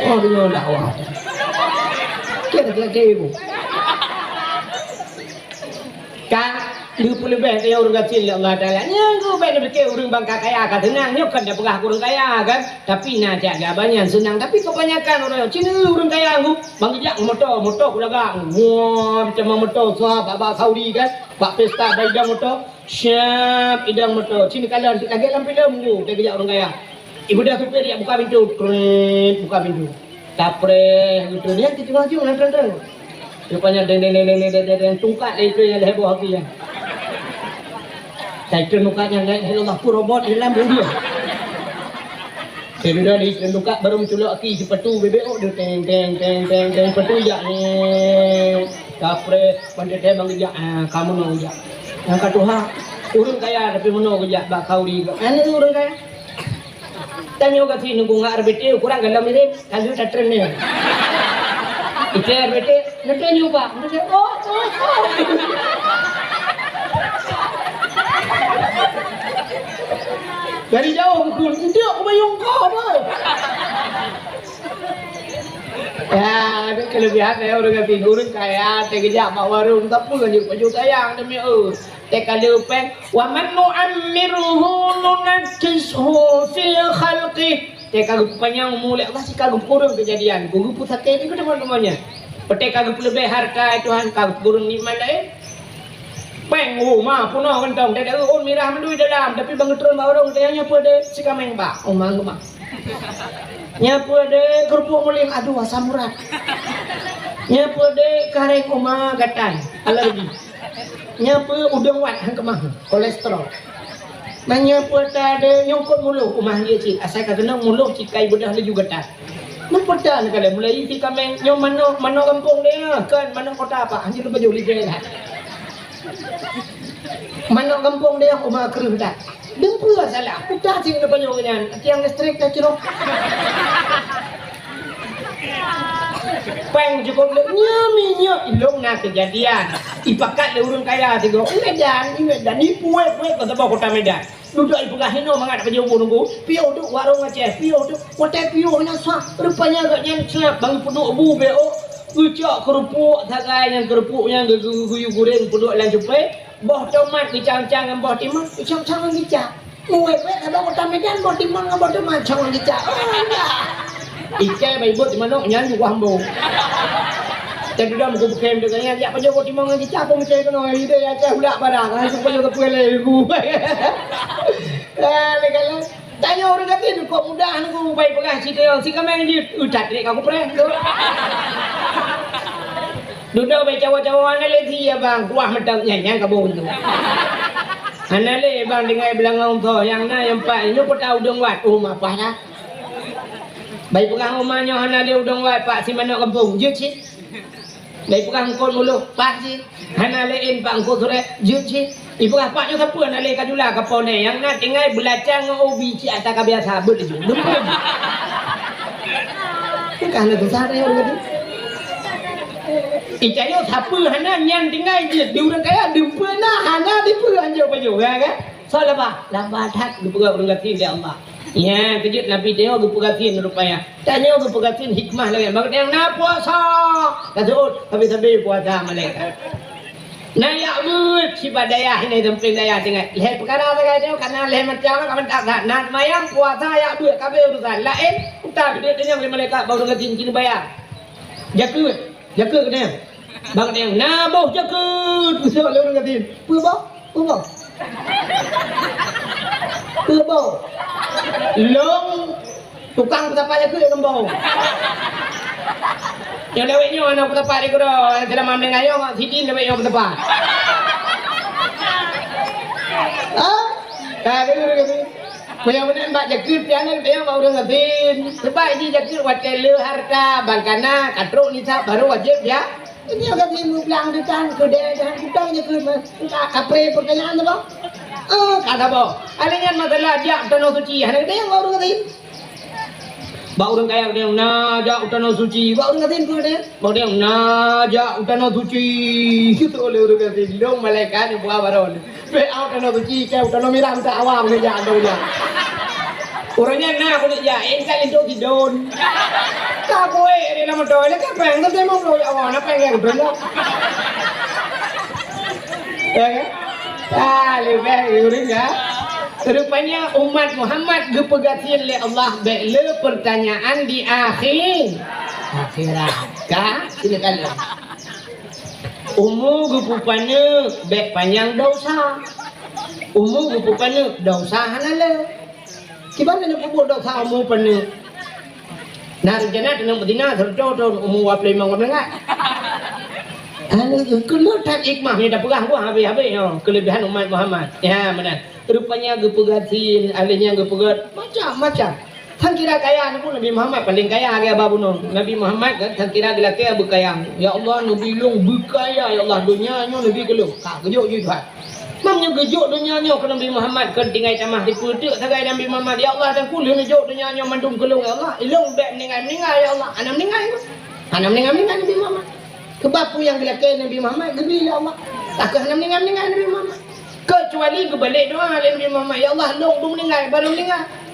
Oh, deungoe dakwah. Kira-kira ibu. Ka lheueh peuleubeh teuh ureueng gasien lé Allah Taala. Nyan keuh bèk neupike ureueng bangka kaya ka seunang. Nyoe kon tapeugah keu ureueng kaya kan. Tapi na cit gaba nyan seunang. Tapi kebanyakan ureueng, ci ureueng kaya nyoe bang geujak moto, moto kulagak. Wah, macam moto suah bak, bak Saudi kan. Bak pesta bak idang moto. Siap idang moto. Ci neukalon, ci lagèe lam filem tu. Teugeujak ureueng kaya. Ibu dah supir jak buka pintu. Kret, buka pintu. Tapreh gitu. Nyan teuh teungoh jeuem nyan trang-trang. Rupanya deng, deng, deng, tungkat lé ipreh nyan lhèe boh aki nyan. Sai teuh muka nyan, la ilaha illallah, peue robot di dalam buleuen. Teududa di lukak baru meuculok aki sipatu bebek, oh, dia teng, teng, teng, teng, teng, sipatu jak ni. Kapreh, pandai teh bang jak, ah, kamu nak jak. Yang kata ha, urang kaya tapi meunoe geujak bak khauri. Mana tu urang kaya? Tanyoe ka sinoe nunggu ngak R B T, kurang galom mirip, ka lheueh tatren ni. Ite R B T, nanti nyoe, Pak. Nanti, oh, oh, oh. Dari jauh betul, "Ndak, kubayong kau, Pak." Ya, ada kelebihan ya orang kata, urang kaya, teugeujak bak warong, tapi kan baju sayang demi, oh. Teuh ka lheueh péng, "Wa man nu'ammirhu nunakkishu fil khalqi." Teuh ka geupanyang umu lé Allah, si ka geupeureueng keujadian, geupeusakét di teuma-teumanya. Teuh ka geupeuleubeh harta, Tuhan, ka geupeureueng nikmat laén. Péng, oh, ma, peunoh kantong, teuh ôn mirah mandum dalam, tapi bang geutreun bak ureueng, teuh nyan peue deh, si kaméng bak, oh, ma, ma. Nyan peue deh, keurupuk mulim, aduh, asam urat. Nyan peue deh, karéng, oh, ma, gatai, alergi. Nyan peue udeueng wat han keumah, kolesterol. Nyan peue ta de nyungkot muloh, umah dia cit, asai ka keunong muloh cit kai beudah laju gata. Nyan peue ta neukalon mulai isi kaméng, nyoe manok, manok gampông dia, kan manok kota apa, hanya lupa jauh lagi lah. Manok gampông dia, umah kreueh dah. Deuh peue salah, udah cit neupajoh nyan, tiang listrik dah ciro. Péng jukôb lé, nyoe minyeuk ilong na keujadian. Ipakat lé ureueng kaya sigoe. Ingat jan, ingat jan. Ipuwet-puwet keu saboh kota Medan. Dudoe ipeugah hinoe mangat pajoh bu nunggu. Piôh duek warong Aceh, piôh duek. Watèe piôh nyan sah. Rupanya gobnyan seuap bang peuduek bu beo. Geucok keurupuk sagai nyan, keurupuk nyan geu-, geu-, geuyue goreng peuduek lam cupé. Boh tomat geucang-cang ngon boh timang, geucang-cang ngon gicak. Muwét-wét haba kota Medan boh timang ngon boh tomat cang ngon gicak. Oh, ya. Ikai bai buet manok nyan ju kuah embong. Tadi dah muka bukan dengan nyan, jak pajoh boh timang ngon gicak pun meucai keunoe. Ide ya cah ulak barang, langsung pajoh tepuih lé ibu. Eh, legalah. Tanyoe ureueng gasien kok mudah nunggu bai peugah cit nyoe, si kaméng jeuet, "Uh, that trek ka kupreh tu." Dudoe bai cawa-cawa hana lé si abang, kuah meutab nyan, nyan ka bon tu. Hana lé bang tinggai beulangong tho, nyang na nyang pat, nyoe peue ta udeueng wat, oh, mapah dah. Bai peugah uma nyoe hana lé udeueng wat, Pak, si manok gampông, jeuet cit. Bai peugah eungkôt muloh, pah cit. Hana lé in Pak eungkôt surek, jeuet cit. Ipeugah Pak nyoe sapeue hana lé ka jula ka po nè, nyang na tinggai beulacang ngon ubi cit ata ka biasa, beuet laju. Dumpeue laju. Teuka hana susah tayue ureueng gasien. Itanyoe sapeue hana nyan tinggai jeuet di ureueng kaya, dumpeue na hana dipeue anjoe pajoh, ya kan? Soe laba? Laba that geupeugah ureueng gasien lé Allah. Nyan, keu jeuet Nabi tanyoe geupeugasien rupanya. Tanyoe geupeugasien hikmah lagèe, bak nyang na puasa. Ka seuôt, habéh-habéh puasa malaikat. Na jak beuet sibak dayah, inai sampéng dayah tinggai. Lhèe peukara sagai nyoe, ka na lhèe macam, ka mantap that. Na seumayang, puasa, jak beuet, ka abéh urusan. Laén, utak duek tanyong lé malaikat, bak ureueng gasien keuneuk bayar. Jakeuet, jakeuet keuneuk. Bak nyang na boh jakeuet, geuseuôt lé ureueng gasien. Peue boh? Peue boh? Peue boh? Lôn tukang peutapa jakeuet ngon boh. Nyang lewat nyoe aneuk peutapa di keudroe, nyang seulama meuninggai nyoe, sidin lewat nyoe peutapa. Ha? Ka deungoe, ka deungoe. Meunyoe meunan bak jakeuet, pian nyan, pian bak ureueng gasien. Sabab jih jakeuet watèe le harta, bang ka na, ka trok nisab, baru wajéb ya. Ini orang gasien meublang di tan, keudè dan kutang jakeuet mah. Ka kapreh pertanyaan tu, Bang. Ah, ka saboh. Alèh nyan masalah jak tanoh suci, hana geudeeng bak ureueng gasien. Bak ureueng kaya geudeeng, na jak u tanoh suci. Bak ureueng gasien peue geudeeng? Bak geudeeng, na jak u tanoh suci. Geutôi lé ureueng gasien, lôn malaikat nyang buah baron. Bèk au tanoh suci, keu tanoh mirah meuta awam neujak, neujak. Ureueng nyan na keuneuk jak, eh, ka linto sidon. Ka kuék di lam moto, lé ka péng, tapi mau bloe awak, na péng nyang beureuloh. Ya kan? Ah, leubeh ureueng ka. Rupanya umat Muhammad geupeugasien lé Allah bèk le pertanyaan di akhé-, akhirat. Ka? Sila kalon. Umu geupeupaneuk bèk panyang dosa. Umu geupeupaneuk dosa hana le. Kiban na peubuet dosa umu paneuk. Na rencana teunang beuzina, seureutoh thon umu dua ploh limong ka meungat. Hana, keuneuk that hikmah nyang tapeugah buah habéh-habéh nyoe, keulebihan umat Muhammad. Ya, meunan. Rupanya geupeugasien, alèh nyan geupeugöt macam-macam. Sang kira kaya nyoe Nabi Muhammad paléng kaya lagèe aba bunoe. Nabi Muhammad kan sang kira geulakèe beukaya. "Ya Allah, neubi lôn beukaya, ya Allah, donya nyoe neubi keu lôn." Ka geujok jih Tuhan. Mam nyoe geujok donya nyoe keu Nabi Muhammad, kon tinggai tamah dipeuteuek sagai Nabi Muhammad, "Ya Allah, dan ku lheueh neujok donya nyoe mandum keu lôn, ya Allah. Ilôn bèk meuninggai-meuninggai, ya Allah." Hana meuninggai. Hana meuninggai-meuninggai Nabi Muhammad. Keubab peue nyang geulakèe Nabi Muhammad, geubri lé Allah. Takeuh hana meuninggai-meuninggai Nabi Muhammad. Keucuali geubalek doa lé Nabi Muhammad, "Ya Allah, lôn dum meuninggai, barô meuninggai."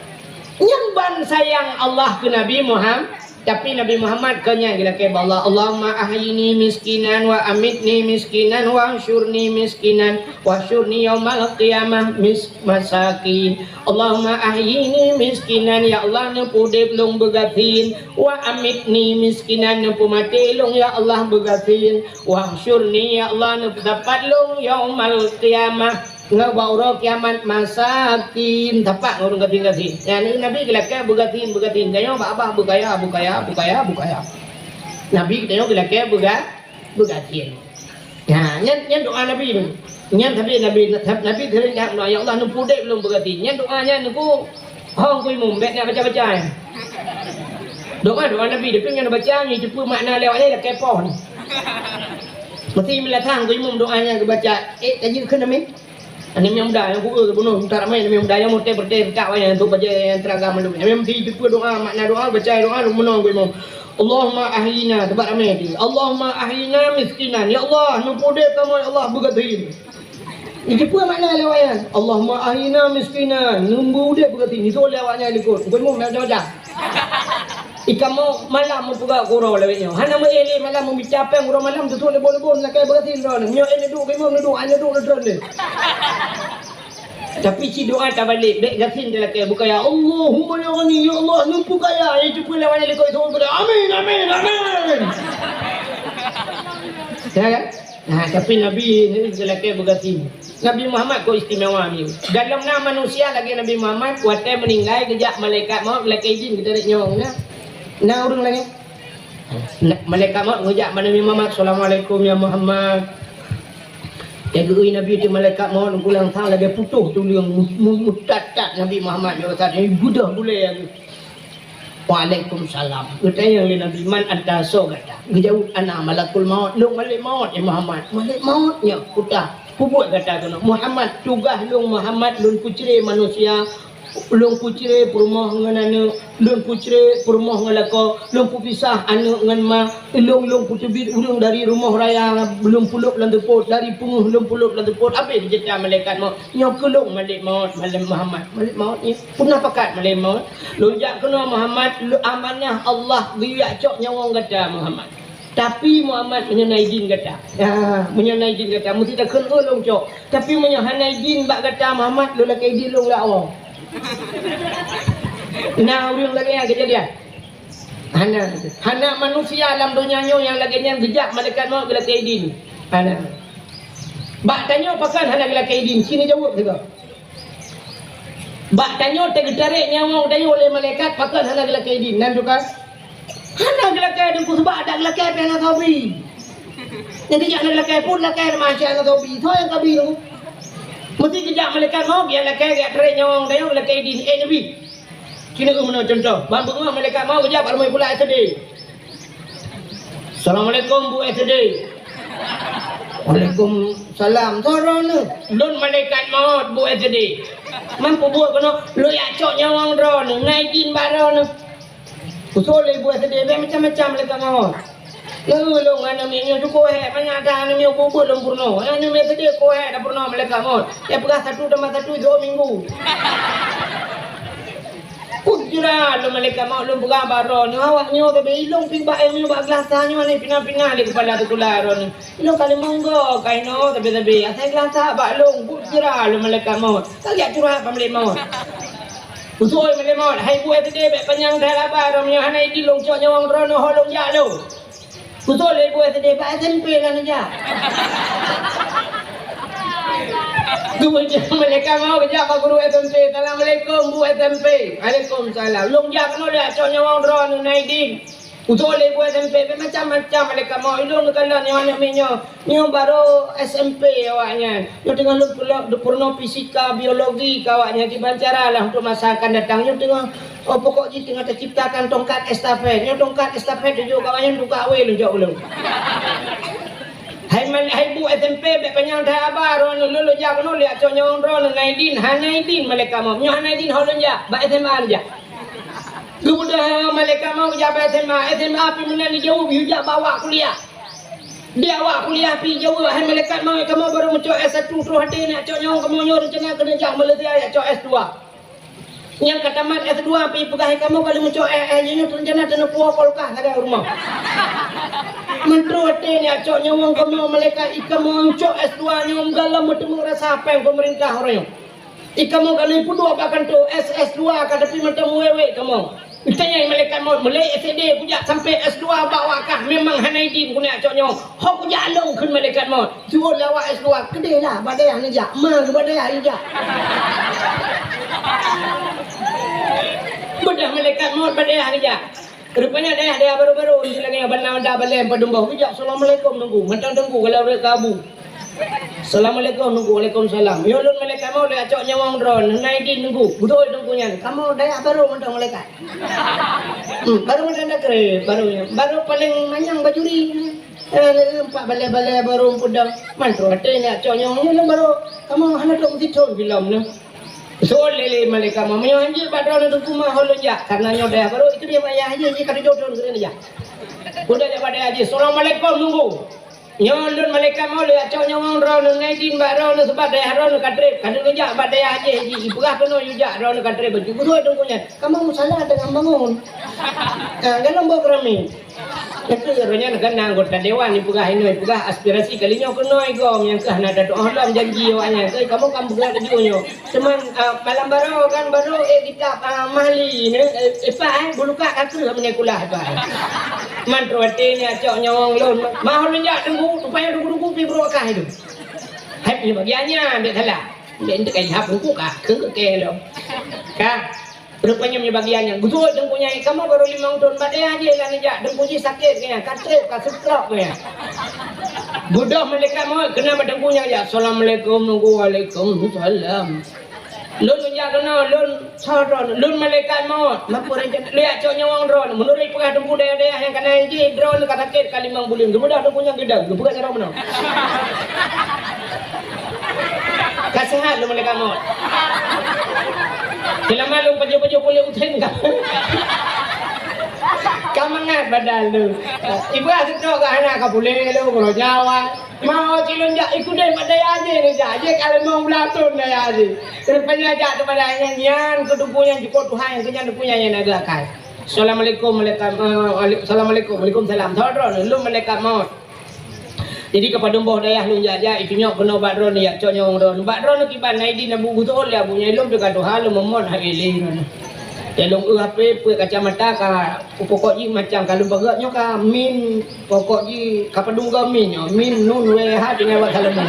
Nyan ban sayang Allah keu Nabi Muhammad. Tapi Nabi Muhammad keu nyan geulakèe bak Allah, "Allahumma ahyini miskinan wa amitni miskinan wa hsyurni miskinan wa hsyurni yaumal qiyamah mis-, masakin." "Allahumma ahyini miskinan," ya Allah, neupeuudép lôn beugasien, "wa amitni miskinan," neupeumaté lôn, ya Allah, beugasien, "wa hsyurni," ya Allah, neupeusapat lôn yaumal qiyamah. Ngon bak uroe kiamat masakin, tapak ngon ureueng gasien-gasien. Nyan Nabi geulakèe beugasien-beugasien. Tanyoe bak babah beukaya, beukaya, beukaya, beukaya. Nabi tanyoe geulakèe beuga-, beugasien. Nah, nyan, nyan doa Nabi nyoe. Nyan tapi Nabi, Nabi sering doa, "Ya Allah, neupeuudép lôn beugasien." Nyan doa nyan Teungku, hong ku imum, bèk na baca-baca nyan. Doa, doa Nabi, tapi nyan baca nyan, teupeu makna lewat nyan, lakèe poh nyan. Mesti meulatang ku imum doa nyan geubaca, eh, tajeuet kheun amin. Aneuk miet muda nyang kueu bunoe, utak ramé aneuk miet muda nyang meuté-meuté, utak wayang, untuk bajèe nyang teuraga mandum. Nyang meusti jiteupeue doa, makna doa, baca doa, lôn meunoe beuimong. Allahumma ahyina, teubat ramé teuh. Allahumma ahyina miskinan. Ya Allah, neupeuudép kamoe, ya Allah, beugasien. Jiteupeue makna lé wayang. Allahumma ahyina miskinan, neupeuudép beugasien. Jiteupeue lé awaknyan likot. Beuimong, jangan-jangan. Ikamoe malam meupeugah keu uroe lawét nyoe. Hana meuéh lé malam meubica péng uroe malam tutoe leuboh-leuboh lakèe beugasien droeneuh. Nyoe éh neuduek beuimong neuduek, ai neuduek neutreun lé. Tapi cit doa tabalek, bèk gasien talakèe buka ya Allahumma ya Ghani, ya Allah, neupeu kaya, ya ceupeu lawan likot itu. Amin, amin, amin. Ya kan? Nah, tapi Nabi ni geulakèe beugasien. Nabi Muhammad kok istimewa ni. Galom na manusia lagèe Nabi Muhammad, watèe meuninggai geujak malaikat maut geulakèe idin geutarek nyawong na. Na ureueng lagèe? Na, malaikat maut geujak bak Nabi Muhammad, "Assalamualaikum ya Muhammad." Lagèe geuui Nabi teuh malaikat maut geulang sang lagèe putôh tuleueng mu-, mu-, meutat-tat Nabi Muhammad nyoe saat nyoe geudoh bulèe. "Waalaikumsalam." Geutanyong lé Nabi, "Man anta, soe gata?" Geujaweueb, "Ana malakul maut, lôn malaikat maut, ya Muhammad." "Malaikat maut nyoe, peue ta, peue buet gata keunoe?" "Muhammad, tugaih lôn Muhammad, lôn peucré manusia, lôn peucré peurumoh ngon aneuk, lôn peucré peurumoh ngon lakoe, lôn peupisah aneuk ngon ma, lôn, lôn peuteubiet ureueng dari rumoh raya, lôn peulôb lam seupôt, dari peungeuh lôn peulôb lam seupôt." Abéh jeuet malaikat maut. "Nyoe keuh lôn malaikat maut, malaikat Muhammad, malaikat maut nyoe." "Peue na pakat malaikat maut?" "Lôn jak keunoe Muhammad, lôn amanah Allah geuyue jak cok nyawong gata Muhammad. Tapi Muhammad, meunyoe na idin gata." "Ya, meunyoe na idin gata, meusti takheun lôn cok. Tapi meunyoe hana idin bak gata Muhammad, lôn lakèe idin lôn lé Allah." Na ureueng lagèe nyan keujadian? Hana. Hana manusia lam donya nyoe nyang lagèe nyan geujak malaikat maut geulakèe idin. Hana. Bak tanyoe pakon hana geulakèe idin? Ci neujaweueb sigoe. Bak tanyoe teugeutarek nyawong tanyoe lé malaikat, pakon hana geulakèe idin? Nan teuka? Hana geulakèe Teungku, seubab adak geulakèe pih hana sabi. Nyang geujak hana geulakèe pun lakèe, masya Allah, sabi. Soe nyang sabi Teungku? Meusti geujak malaikat maut, geujak lakèe, geujak tarek nyawong tanyoe geulakèe idin. Eh, Nabi. Ci neujeuet meunoe cuntoh. Ban beungoh malaikat maut geujak bak rumoh pula S D. "Assalamualaikum, Bu S D." "Waalaikumsalam. Soe droeneuh?" "Lôn malaikat maut, Bu S D." "Man peubuet keunoe?" "Lôn jak cok nyawong droeneuh, na idin bak droeneuh." Usul lé Bu S D, bèk macam-macam malaikat maut. "Lôn, lôn aneuk miet nyoe syukoe hèk, manyak that aneuk miet beuet lôn peurunoe. Aneuk miet S D syukoe hèk tapeurunoe malaikat maut. Nyang peugah satu tambah satu, dua minggu." Kujra lôn malaikat maut lôn peugah bak droeneuh, awak nyoe sabe ilong pih bak ilong bak geulasa nyoe ni pina-pina lé keupala sikula droeneuh. Ilong ka limong go ka inoe sabe-sabe, asai geulasa bak lôn, kujra lôn malaikat maut. Ka jak curhat bak malaikat maut. Usul malaikat maut, "Hai Bu S D, bèk panyang that haba, droeneuh hana idin lôn cok nyawong droeneuh, ho lôn jak lôn." Usul lé Bu S D, bak S M P lah neujak. Keumudian malaikat maut geujak bak guru S M P, "Assalamualaikum, Bu S M P." "Waalaikumsalam." "Lôn jak keunoe lôn jak cok nyawong droeneuh, na idin." Usul lé Bu S M P, bèk macam-macam malaikat maut. Ilong neukalon nyoe aneuk miet nyoe. Nyoe barô S M P awaknyan. Nyoe teungoh lôn peulo-, peurunoe fisika, biologi keu awaknyan. Kiban cara lah untuk masa akan datang. Nyoe teungoh Oh, pokok jih teungoh taciptakan tongkat estafet. Nyoe tongkat estafet tujoh kawan nyan tukak wé lôn jok ulôn. Hai man, hai bu S M P bèk panyang that haba, droeneuh lôn jak keunoe, lôn jak cok nyawöng droeneuh, Naidin, hana idin malaikat maut. Nyoe hana idin ho lôn jak, bak S M A lôn jak. Geubeudôh malaikat maut jak bak S M A, S M A pih meunan jijaweueb, yue jak bak awak kuliah. Di awak kuliah pih jaweueb, hai malaikat maut, kamoe barô meucok S satu, troh até neujak cok nyawöng, kamoe nyoe reuncana keuneuk jak Malaysia jak cok S dua. Nyang ka tamat S dua pih peugah, "Kamoe ka lheueh meucok S, S nyoe reuncana taneuk puwoe kulkas lagèe rumoh." Meuntreuk até neujak cok nyawöng kamoe malaikat, "Kamoe meucok S dua nyoe meugalom meuteumèe rasa pèng peumeurintah uroe nyoe. Kamoe ka lheueh peuduek bak kantô, S, S dua ka, tapi mantong wèk-wèk kamoe." Geutanyong malaikat maut, "Mulai S D kujak sampai S dua bak awak kah memang hana idin keuneuk jak cok nyawöng. Ho kujak lôn," kheun malaikat maut. Suruh lé awak S dua, "Keudeh lah, bak dayah neujak. Ma geuh bak dayah neujak." Beudôh malaikat maut bak dayah neujak. Rupanya dayah-dayah barô-barô, di lagèe nyoe, Banda Mada, Balee, Padum Boh. Geujak, "Assalamualaikum, Teungku." Mantong Teungku, kalau ureueng keu Abu. "Assalamualaikum, Teungku." "Waalaikumsalam." "Nyoe lôn malaikat maut, lôn jak cok nyawöng droeneuh, hana idin, Teungku." Beutôi Teungku nyan. Kamoe dayah barô mantong malaikat. Hmm, barô mantong takreb, barô nyan. Barô paleng manyang bajuri. Eh, lé empat balèe-balèe barô peudong. Mantong até neujak cok nyawöng nyoe lôn barô. Kamoe hana trok meusitrön filem nyoe. Seuôt lé, lé malaikat maut, "Meunyoe hanjeuet bak droeneuh Teungku ma ho lôn jak, karena nyoe dayah barô, itu dia ayah aja, jih ka tujoh thôn keuneuk jak." Udah jak bak dayah jih, "Assalamualaikum, Teungku. Nyoe lôn malaikat maut, lôn jak cok nyawöng droeneuh, hana idin bak droeneuh sabab dayah droeneuh ka treb, ka lheueh neujak bak dayah jih, jih ipeugah keunoe yue jak, droeneuh ka treb." Beutôi Teungku nyan. Kamoe musala teungoh bangon. Ka galom boh keurami. Nyan keuh uroe nyan keuh na anggota dewan ipeugah inoe, ipeugah aspirasi kali nyoe keunoe gom nyang keuh hana tatu'oh lom janji awak nyan. Keuh kamoe kan peugah laju nyoe. Cuman, ah, malam baroe kan baru ék kitab, ah, Mahli ni, eh, ipak, eh, buluka ka kreueh meunyoe kulah ipak, eh. Man troh até neujak cok nyawöng lôn. Ma ho lôn jak Teungku, rupanya Teungku-teungku pih brok kah itu. Hai pih bagian nyan, bèk salah. Bèk enteuk kah ihab Teungku kah, keu keu lom. Kah? Rupanya meunyoe bagian nyan, "Beutôi Teungku nyan, kamoe barô limong thôn bak dayah jih lôn jak, Teungku jih sakét nyan, ka treb, ka seutrok nyan." Beudôh malaikat maut, keunan bak Teungku nyan jak, "Assalamualaikum, Teungku." "Waalaikumsalam." "Lôn jak keunoe, lôn soe droeneuh?" "Lôn malaikat maut." "Ma peue rencana?" "Lôn jak cok nyawöng droeneuh." Meunurot peugah Teungku dayah-dayah nyang ka na jih, droeneuh ka sakét, ka limong buleuen. Geubeudôh Teungku nyan geudong, geupeugah cara meunoe. Ka seuhat lôn malaikat maut. Seulama lôn pajoh-pajoh kulét uteuen ka. Ka mangat badan lôn. Iba seutôt ka hana ka puléh lôn, uroe nyoe. Mau cilôn jak ikut deh mat dayah jih, jih ka limong blah thôn dayah jih. Rupanya jak keupada nyan, nyan keu Teungku nyan jikôt Tuhan, keu nyan Teungku nyan nyang na geuakai. Assalamualaikum, malaikat, eh, assalamualaikum, waalaikumsalam. Soe droeneuh? "Lôn malaikat maut." Jadi keu padum boh dayah lôn jak-jak, itunyok keunoe bak droeneuh, jak cok nyawöng droeneuh. Bak droeneuh kiban, na idin Abu Gusol lé Abu nyan, lôn teuka tuha, lôn meumot hai lé droeneuh. Ya lôn eu H P, peuet kacamata ka, pokok jih macam ka lôn peugah nyoe ka min, pokok jih ka padum goe min nyoe, min nun weh ha tinggai bak saleuem.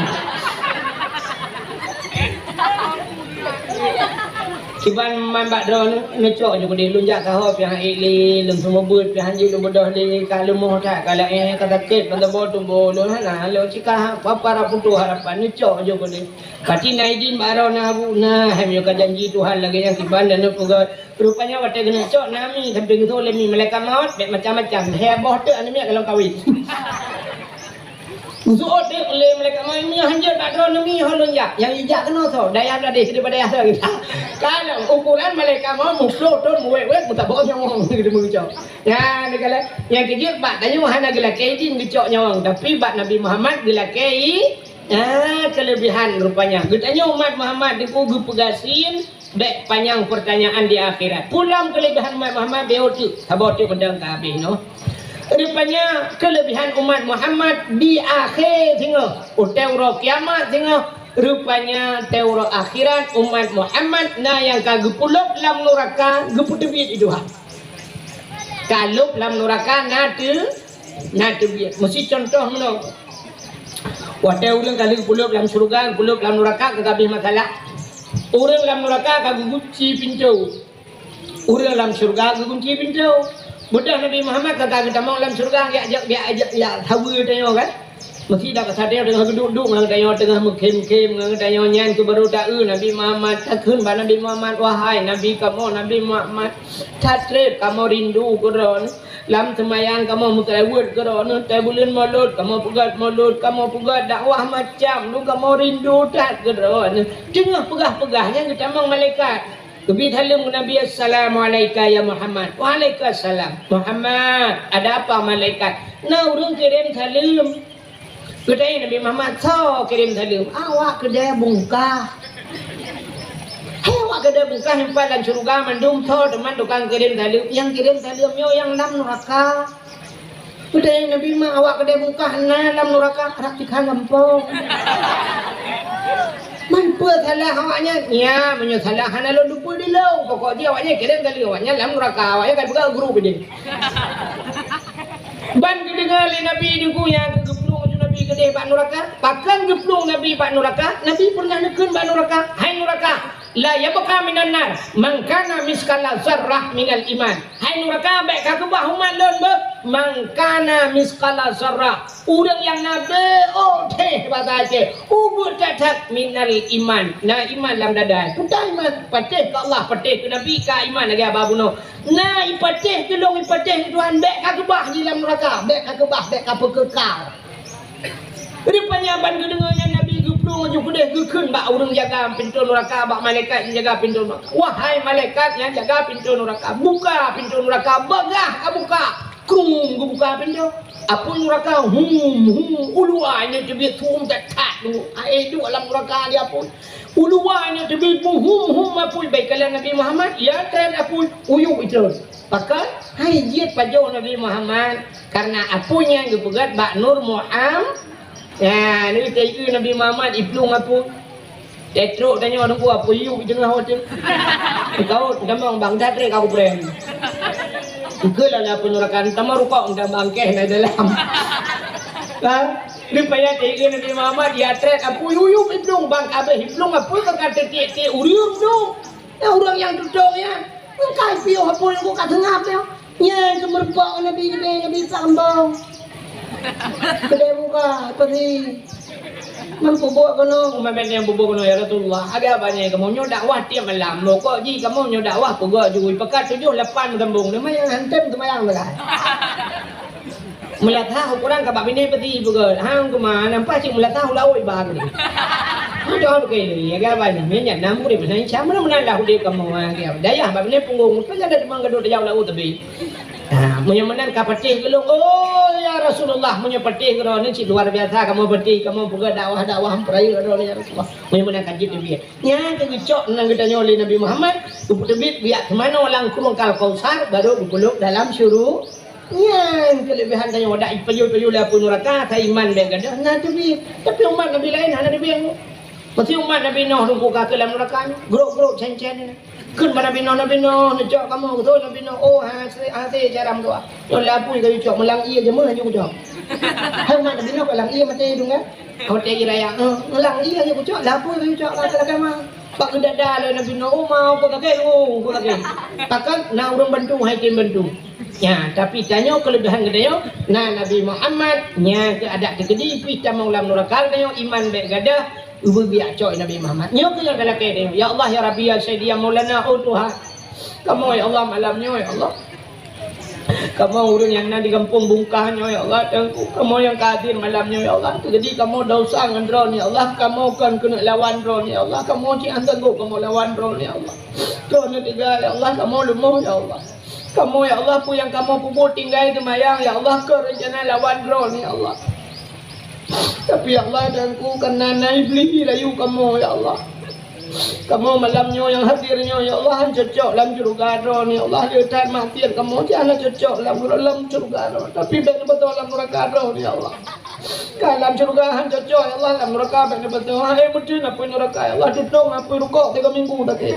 Kiban man bak droeneuh, neucok ju keudeh lôn jak saho piah ék lé, lôn seumeubeuet piah jih lôn beudôh lé, ka leumoh that, ka laén, ka sakét, ka saboh tuboh lôn hana, lôn cika ha, papa ra putoh harapan, neucok ju keudeh. Pati na idin bak droeneuh Abu, na, hai meunyoe ka janji Tuhan lagèe nyang kiban dan neupeugah. Rupanya watèe geuneucok na mi, sampoe geutho lé mi malaikat maut, bèk macam-macam. Hai boh teuk aneuk miet ka lôn kawin. Geusuot teuk lé malaikat maut, "Meunyoe hanjeuet bak droeneuh mi ho lôn jak." Nyang jijak keunoe soe? Dayah Bladeh, sideh bak dayah soe? Ka lôn, ukuran malaikat maut muploh thon, muwèt-wèt, meutabok nyawöng, geuteumeung cok. Nyan, neukalon. Nyang keujeuet bak tanyoe hana geulakèe idin geucok nyawöng, tapi bak Nabi Muhammad geulakèe i-, ah, keuleubihan rupanya. Geutanyoe umat Muhammad Teungku geupeugah sin, bèk panyang peurtanyaan di akhirat. Peue lom keuleubihan umat Muhammad, bèk teuk, saboh teuk meudang ka habéh nyoe. Rupanya keuleubihan umat Muhammad di akhé singoh, watèe uroe kiamat singoh, rupanya watèe uroe akhirat umat Muhammad na nyang ka geupeulop lam nuraka, geupeuteubiet di tuha. Ka lop lam nuraka na teu-, na teubiet. Meusi cuntoh meunoe. Watèe ureueng ka lheueh peulop lam syeuruga, peulop lam nuraka ka habéh masalah. Ureueng lam nuraka ka geugunci pintoe. Ureueng lam syeuruga geugunci pintoe. Beudôh Nabi Muhammad ka, ka geutamong lam syeuruga, jak, jak, jak, jak, jak saweue tanyoe kan. Meusidang sadeue teungoh geuduek-duek ngon geutanyoe, teungoh meukhém-khém ngon geutanyoe, nyan keuh barô taeu Nabi Muhammad. Takheun bak Nabi Muhammad, "Wahai Nabi kamoe, Nabi Muhammad, that treb kamoe rindu keu droeneuh. Lam seumayang kamoe meuseulaweuet keu droeneuh, watèe buleuen Molot kamoe peugöt Molot, kamoe peugöt dakwah macam dum, kamoe rindu that keu droeneuh." Teungoh peugah-peugah, nyan geutamong malaikat. Geubri saleuem keu Nabi, "Assalamualaika ya Muhammad." "Waalaikumsalam." "Muhammad, ada apa malaikat?" "Na ureueng kirém saleuem." Geutanyong Nabi Muhammad, "Soe kirém saleuem?" "Awak keudè bungkah." "Hai, awak keudè bungkah, nyan pat lam syeuruga mandum, soe teuma tukang kirém saleuem?" "Nyang kirém saleuem nyoe nyang lam nuraka." Geutanyong Nabi Muhammad, "Awak keudè bungkah na lam nuraka?" "Rab tikha gampông." "Man peue salah awaknyan?" "Nya, meunyoe salah hana lôn teupeue dilông. Pokok jih awaknyan kirém saleuem, awaknyan lam nuraka, awaknyan ka peugah guru bidin." Ban geudeungoe lé Nabi Teungku nyan, geuplueng laju Nabi keudeh bak nuraka. Pakon geuplueng Nabi bak nuraka? Nabi peureunah neukheun bak nuraka, "Hai nuraka, la yabqa minan nar man kana misqala zarrah minal iman." "Hai nuraka, bèk kakeubah umat lôn beuh, man kana misqala zarrah, ureueng nyang na beuh, oh, teh basa Aceh, ubeut that-that minal iman, na iman lam dada." Peue iman? Patéh keu Allah, patéh keu Nabi, ka iman lagèe haba bunoe. "Na ipatéh keu lôn, ipatéh keu Tuhan, bèk kakeubah di lam nuraka, bèk kakeubah, bèk kapeukeukal." Rupanya ban geudeungoe nyan Nabi geuplueng laju keudeh geukheun bak ureueng jaga pintoe nuraka, bak malaikat nyang jaga pintoe nuraka, "Wahai malaikat nyang jaga pintoe nuraka, buka pintoe nuraka, bagah kabuka." Krum geubuka pintoe. Apui nuraka, hum, hum, u luwa nyan teubiet hum that-that. Aé duek lam nuraka di apui. U luwa nyan teubiet hum, hum apui. Bak ikalon Nabi Muhammad, ya trép apui, uyuek itron. Pakon? Hai jeuet pajoh Nabi Muhammad. Karena apui nyan geupeugöt bak Nur Muhammad. Nah, ni teuieu Nabi Muhammad iplueng apui. Teutrok tanyoe nunggu apui yub di teungoh watèe. Kau tamong bang, that trép kau brand. Keu lala peunurakan tamong rukok dan bangkeh na dalam. Ha? Rupanya teuieu Nabi Muhammad, ya trép apui yub iplueng bang, abéh iplueng apui ka teutiek-tiek ureueng tu. Ya, ureueng nyang tutong nyan. Engkai piôh apui nyoe ka seungab nyoe. Nyan keuh meurumpok ngon Nabi keudeh, Nabi sambong. Keudeh buka, peuri. Man peubuet keunoe, umat bèk nyang peubuet keunoe, ya Rasulullah. Agak banyak kamoe nyoe dakwah tiep malam. Mokok jih kamoe nyoe dakwah peugah jui. Pekat tujoh lapan meusambong. Nama nyang hantem seumayang teuka. Meulatah ukoran ka bak binéh peuti peugah. Hang keuma nampak cit meulatah u laôt iba keudeh. Adoh keu lé, ya gabai nyan, nyan na murit meunan, insya Allah meunan lah udép kamoe, ha, ya. Dayah bak binéh punggong, mungken ada teuma gadôh tajak u laôt teubi. Ha, meunyoe meunan ka patéh keu lôn, oh, ya Rasulullah, meunyoe patéh keu droeneuh cit luar biasa, kamoe patéh, kamoe peugah dakwah-dakwah peurayeuk droeneuh, ya Rasulullah. Meunyoe meunan ka jeuet teubiet. Nyan keuh geucok nan geutanyoe lé Nabi Muhammad, geupeuteubiet geujak teumanoe lam krueng Al-Kausar, barô geupeuleuk dalam syuru-, Nyan keuleubèhan tanyoe, dak ipajoh-pajoh lé apui nuraka, ka iman bèk gadôh, na teubiet. Tapi umat Nabi laén hana teubiet. Pasti umat Nabi Nuh teungku ka keu lam nuraka nyan. Grok-grok cen-cen nyan. Kheun bak Nabi Nuh, "Nabi Nuh, neucok kamoe." Geutôi Nabi Nuh, "Oh, hase, hase cara meudoa. Nyoe lé apui ka geucok, meulang ié jeuet meuh laju geucok." Hai umat Nabi Nuh, meulang ié maté dong kan? Watèe ié raya, eh, meulang ié laju geucok, lé apui ka geucok, ka lakèe ma. Bak geudada lé Nabi Nuh, "Oh, ma, ukeue kakèe, oh, ukeue kakèe." Pakon na ureueng bantu, hai tem bantu. Nya, tapi tanyoe keuleubèhan geutanyoe, na Nabi Muhammad, nya keuh adak teukeudi pih tamong lam nuraka geutanyoe, iman bèk gadôh, ubé biak cok Nabi Muhammad. Nyoe keuh nyang talakèe tanyoe. Ya Allah, ya Rabbi, ya Sayyidi, ya Maulana, oh Tuhan. Kamoe, ya Allah, malam nyoe, ya Allah. Kamoe ureueng nyang na di gampông Bungkah nyoe, ya Allah, Teungku. Kamoe nyang ka hadir malam nyoe, ya Allah. Teukeudi kamoe desya ngon droeneuh, ya Allah. Kamoe kon keuneuk lawan droeneuh, ya Allah. Kamoe cit hana sanggob kamoe lawan droeneuh, ya Allah. Droeneuh teuga, ya Allah. Kamoe leumoh, ya Allah. Kamoe, ya Allah, peue nyang kamoe peubuet tinggai seumayang, ya Allah, keu reuncana lawan droeneuh, ya Allah. Tapi, ya Allah, Teungku, kareuna na Iblih rayu kamoe, ya Allah. Kamoe malam nyoe nyang hadir nyoe, ya Allah, han cocok lam syeuruga droeneuh, ya Allah. Lé that maksiat kamoe cit hana cocok lam, lam syeuruga droeneuh. Tapi bèk neubeutôi lam nuraka droeneuh, ya Allah. Ka lam syeuruga han cocok, ya Allah, lam nuraka bèk neubeutôi. Hai meuteun apui nuraka, ya Allah, tutong apui rukok tiga minggu sakét.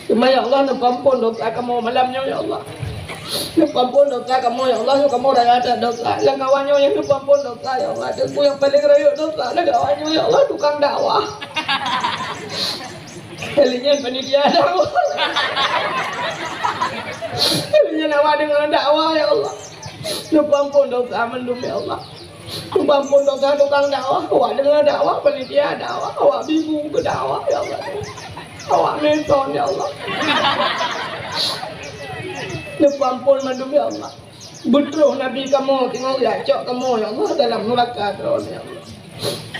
Teuma ya Allah, neupeuampôn dosa kamoe malam nyoe ya Allah. Neupeuampôn dosa kamoe ya Allah, kamoe raya that dosa. Lam kawan nyoe nyang neupeuampôn dosa ya Allah. Teungku nyang paleng rayeuk dosa lam kawan nyoe ya Allah, tukang dakwah. Kali nyan panitia dakwah. Kali nyan awak deungon dakwah ya Allah. Neupeuampôn dosa mandum ya Allah. Neupeuampôn dosa tukang dakwah, awak deungoe dakwah, panitia dakwah, awak bibu keu dakwah, ya Allah. Awak meuton, ya Allah. Neupeuampôn mandum, ya Allah. Beutroh Nabi kamoe teungoh geujak cok kamoe, ya Allah, dalam neuraka droe, ya Allah.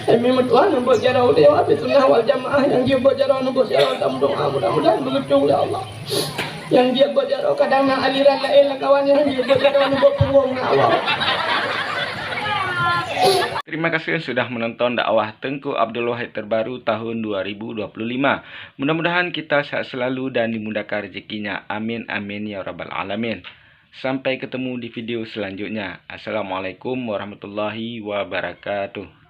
Kami meutuah neubeuet jaroe udeb ahli sunnah wal jamaah, nyang jeuet beuet jaroe neubeuet jaroe, tameudoa mudah-mudahan beugeucong, ya Allah. Nyang jeuet beuet jaroe kadang na aliran laén lam kawan, nyang jeuet beuet jaroe neubeuet punggong na Allah. Terima kasih sudah menonton dakwah Teungku Abdul Wahid terbaru tahun dua ribu dua puluh lima. Mudah-mudahan kita sehat selalu dan dimudahkan rezekinya. Amin, amin, ya rabbal alamin. Sampai ketemu di video selanjutnya. Assalamualaikum warahmatullahi wabarakatuh.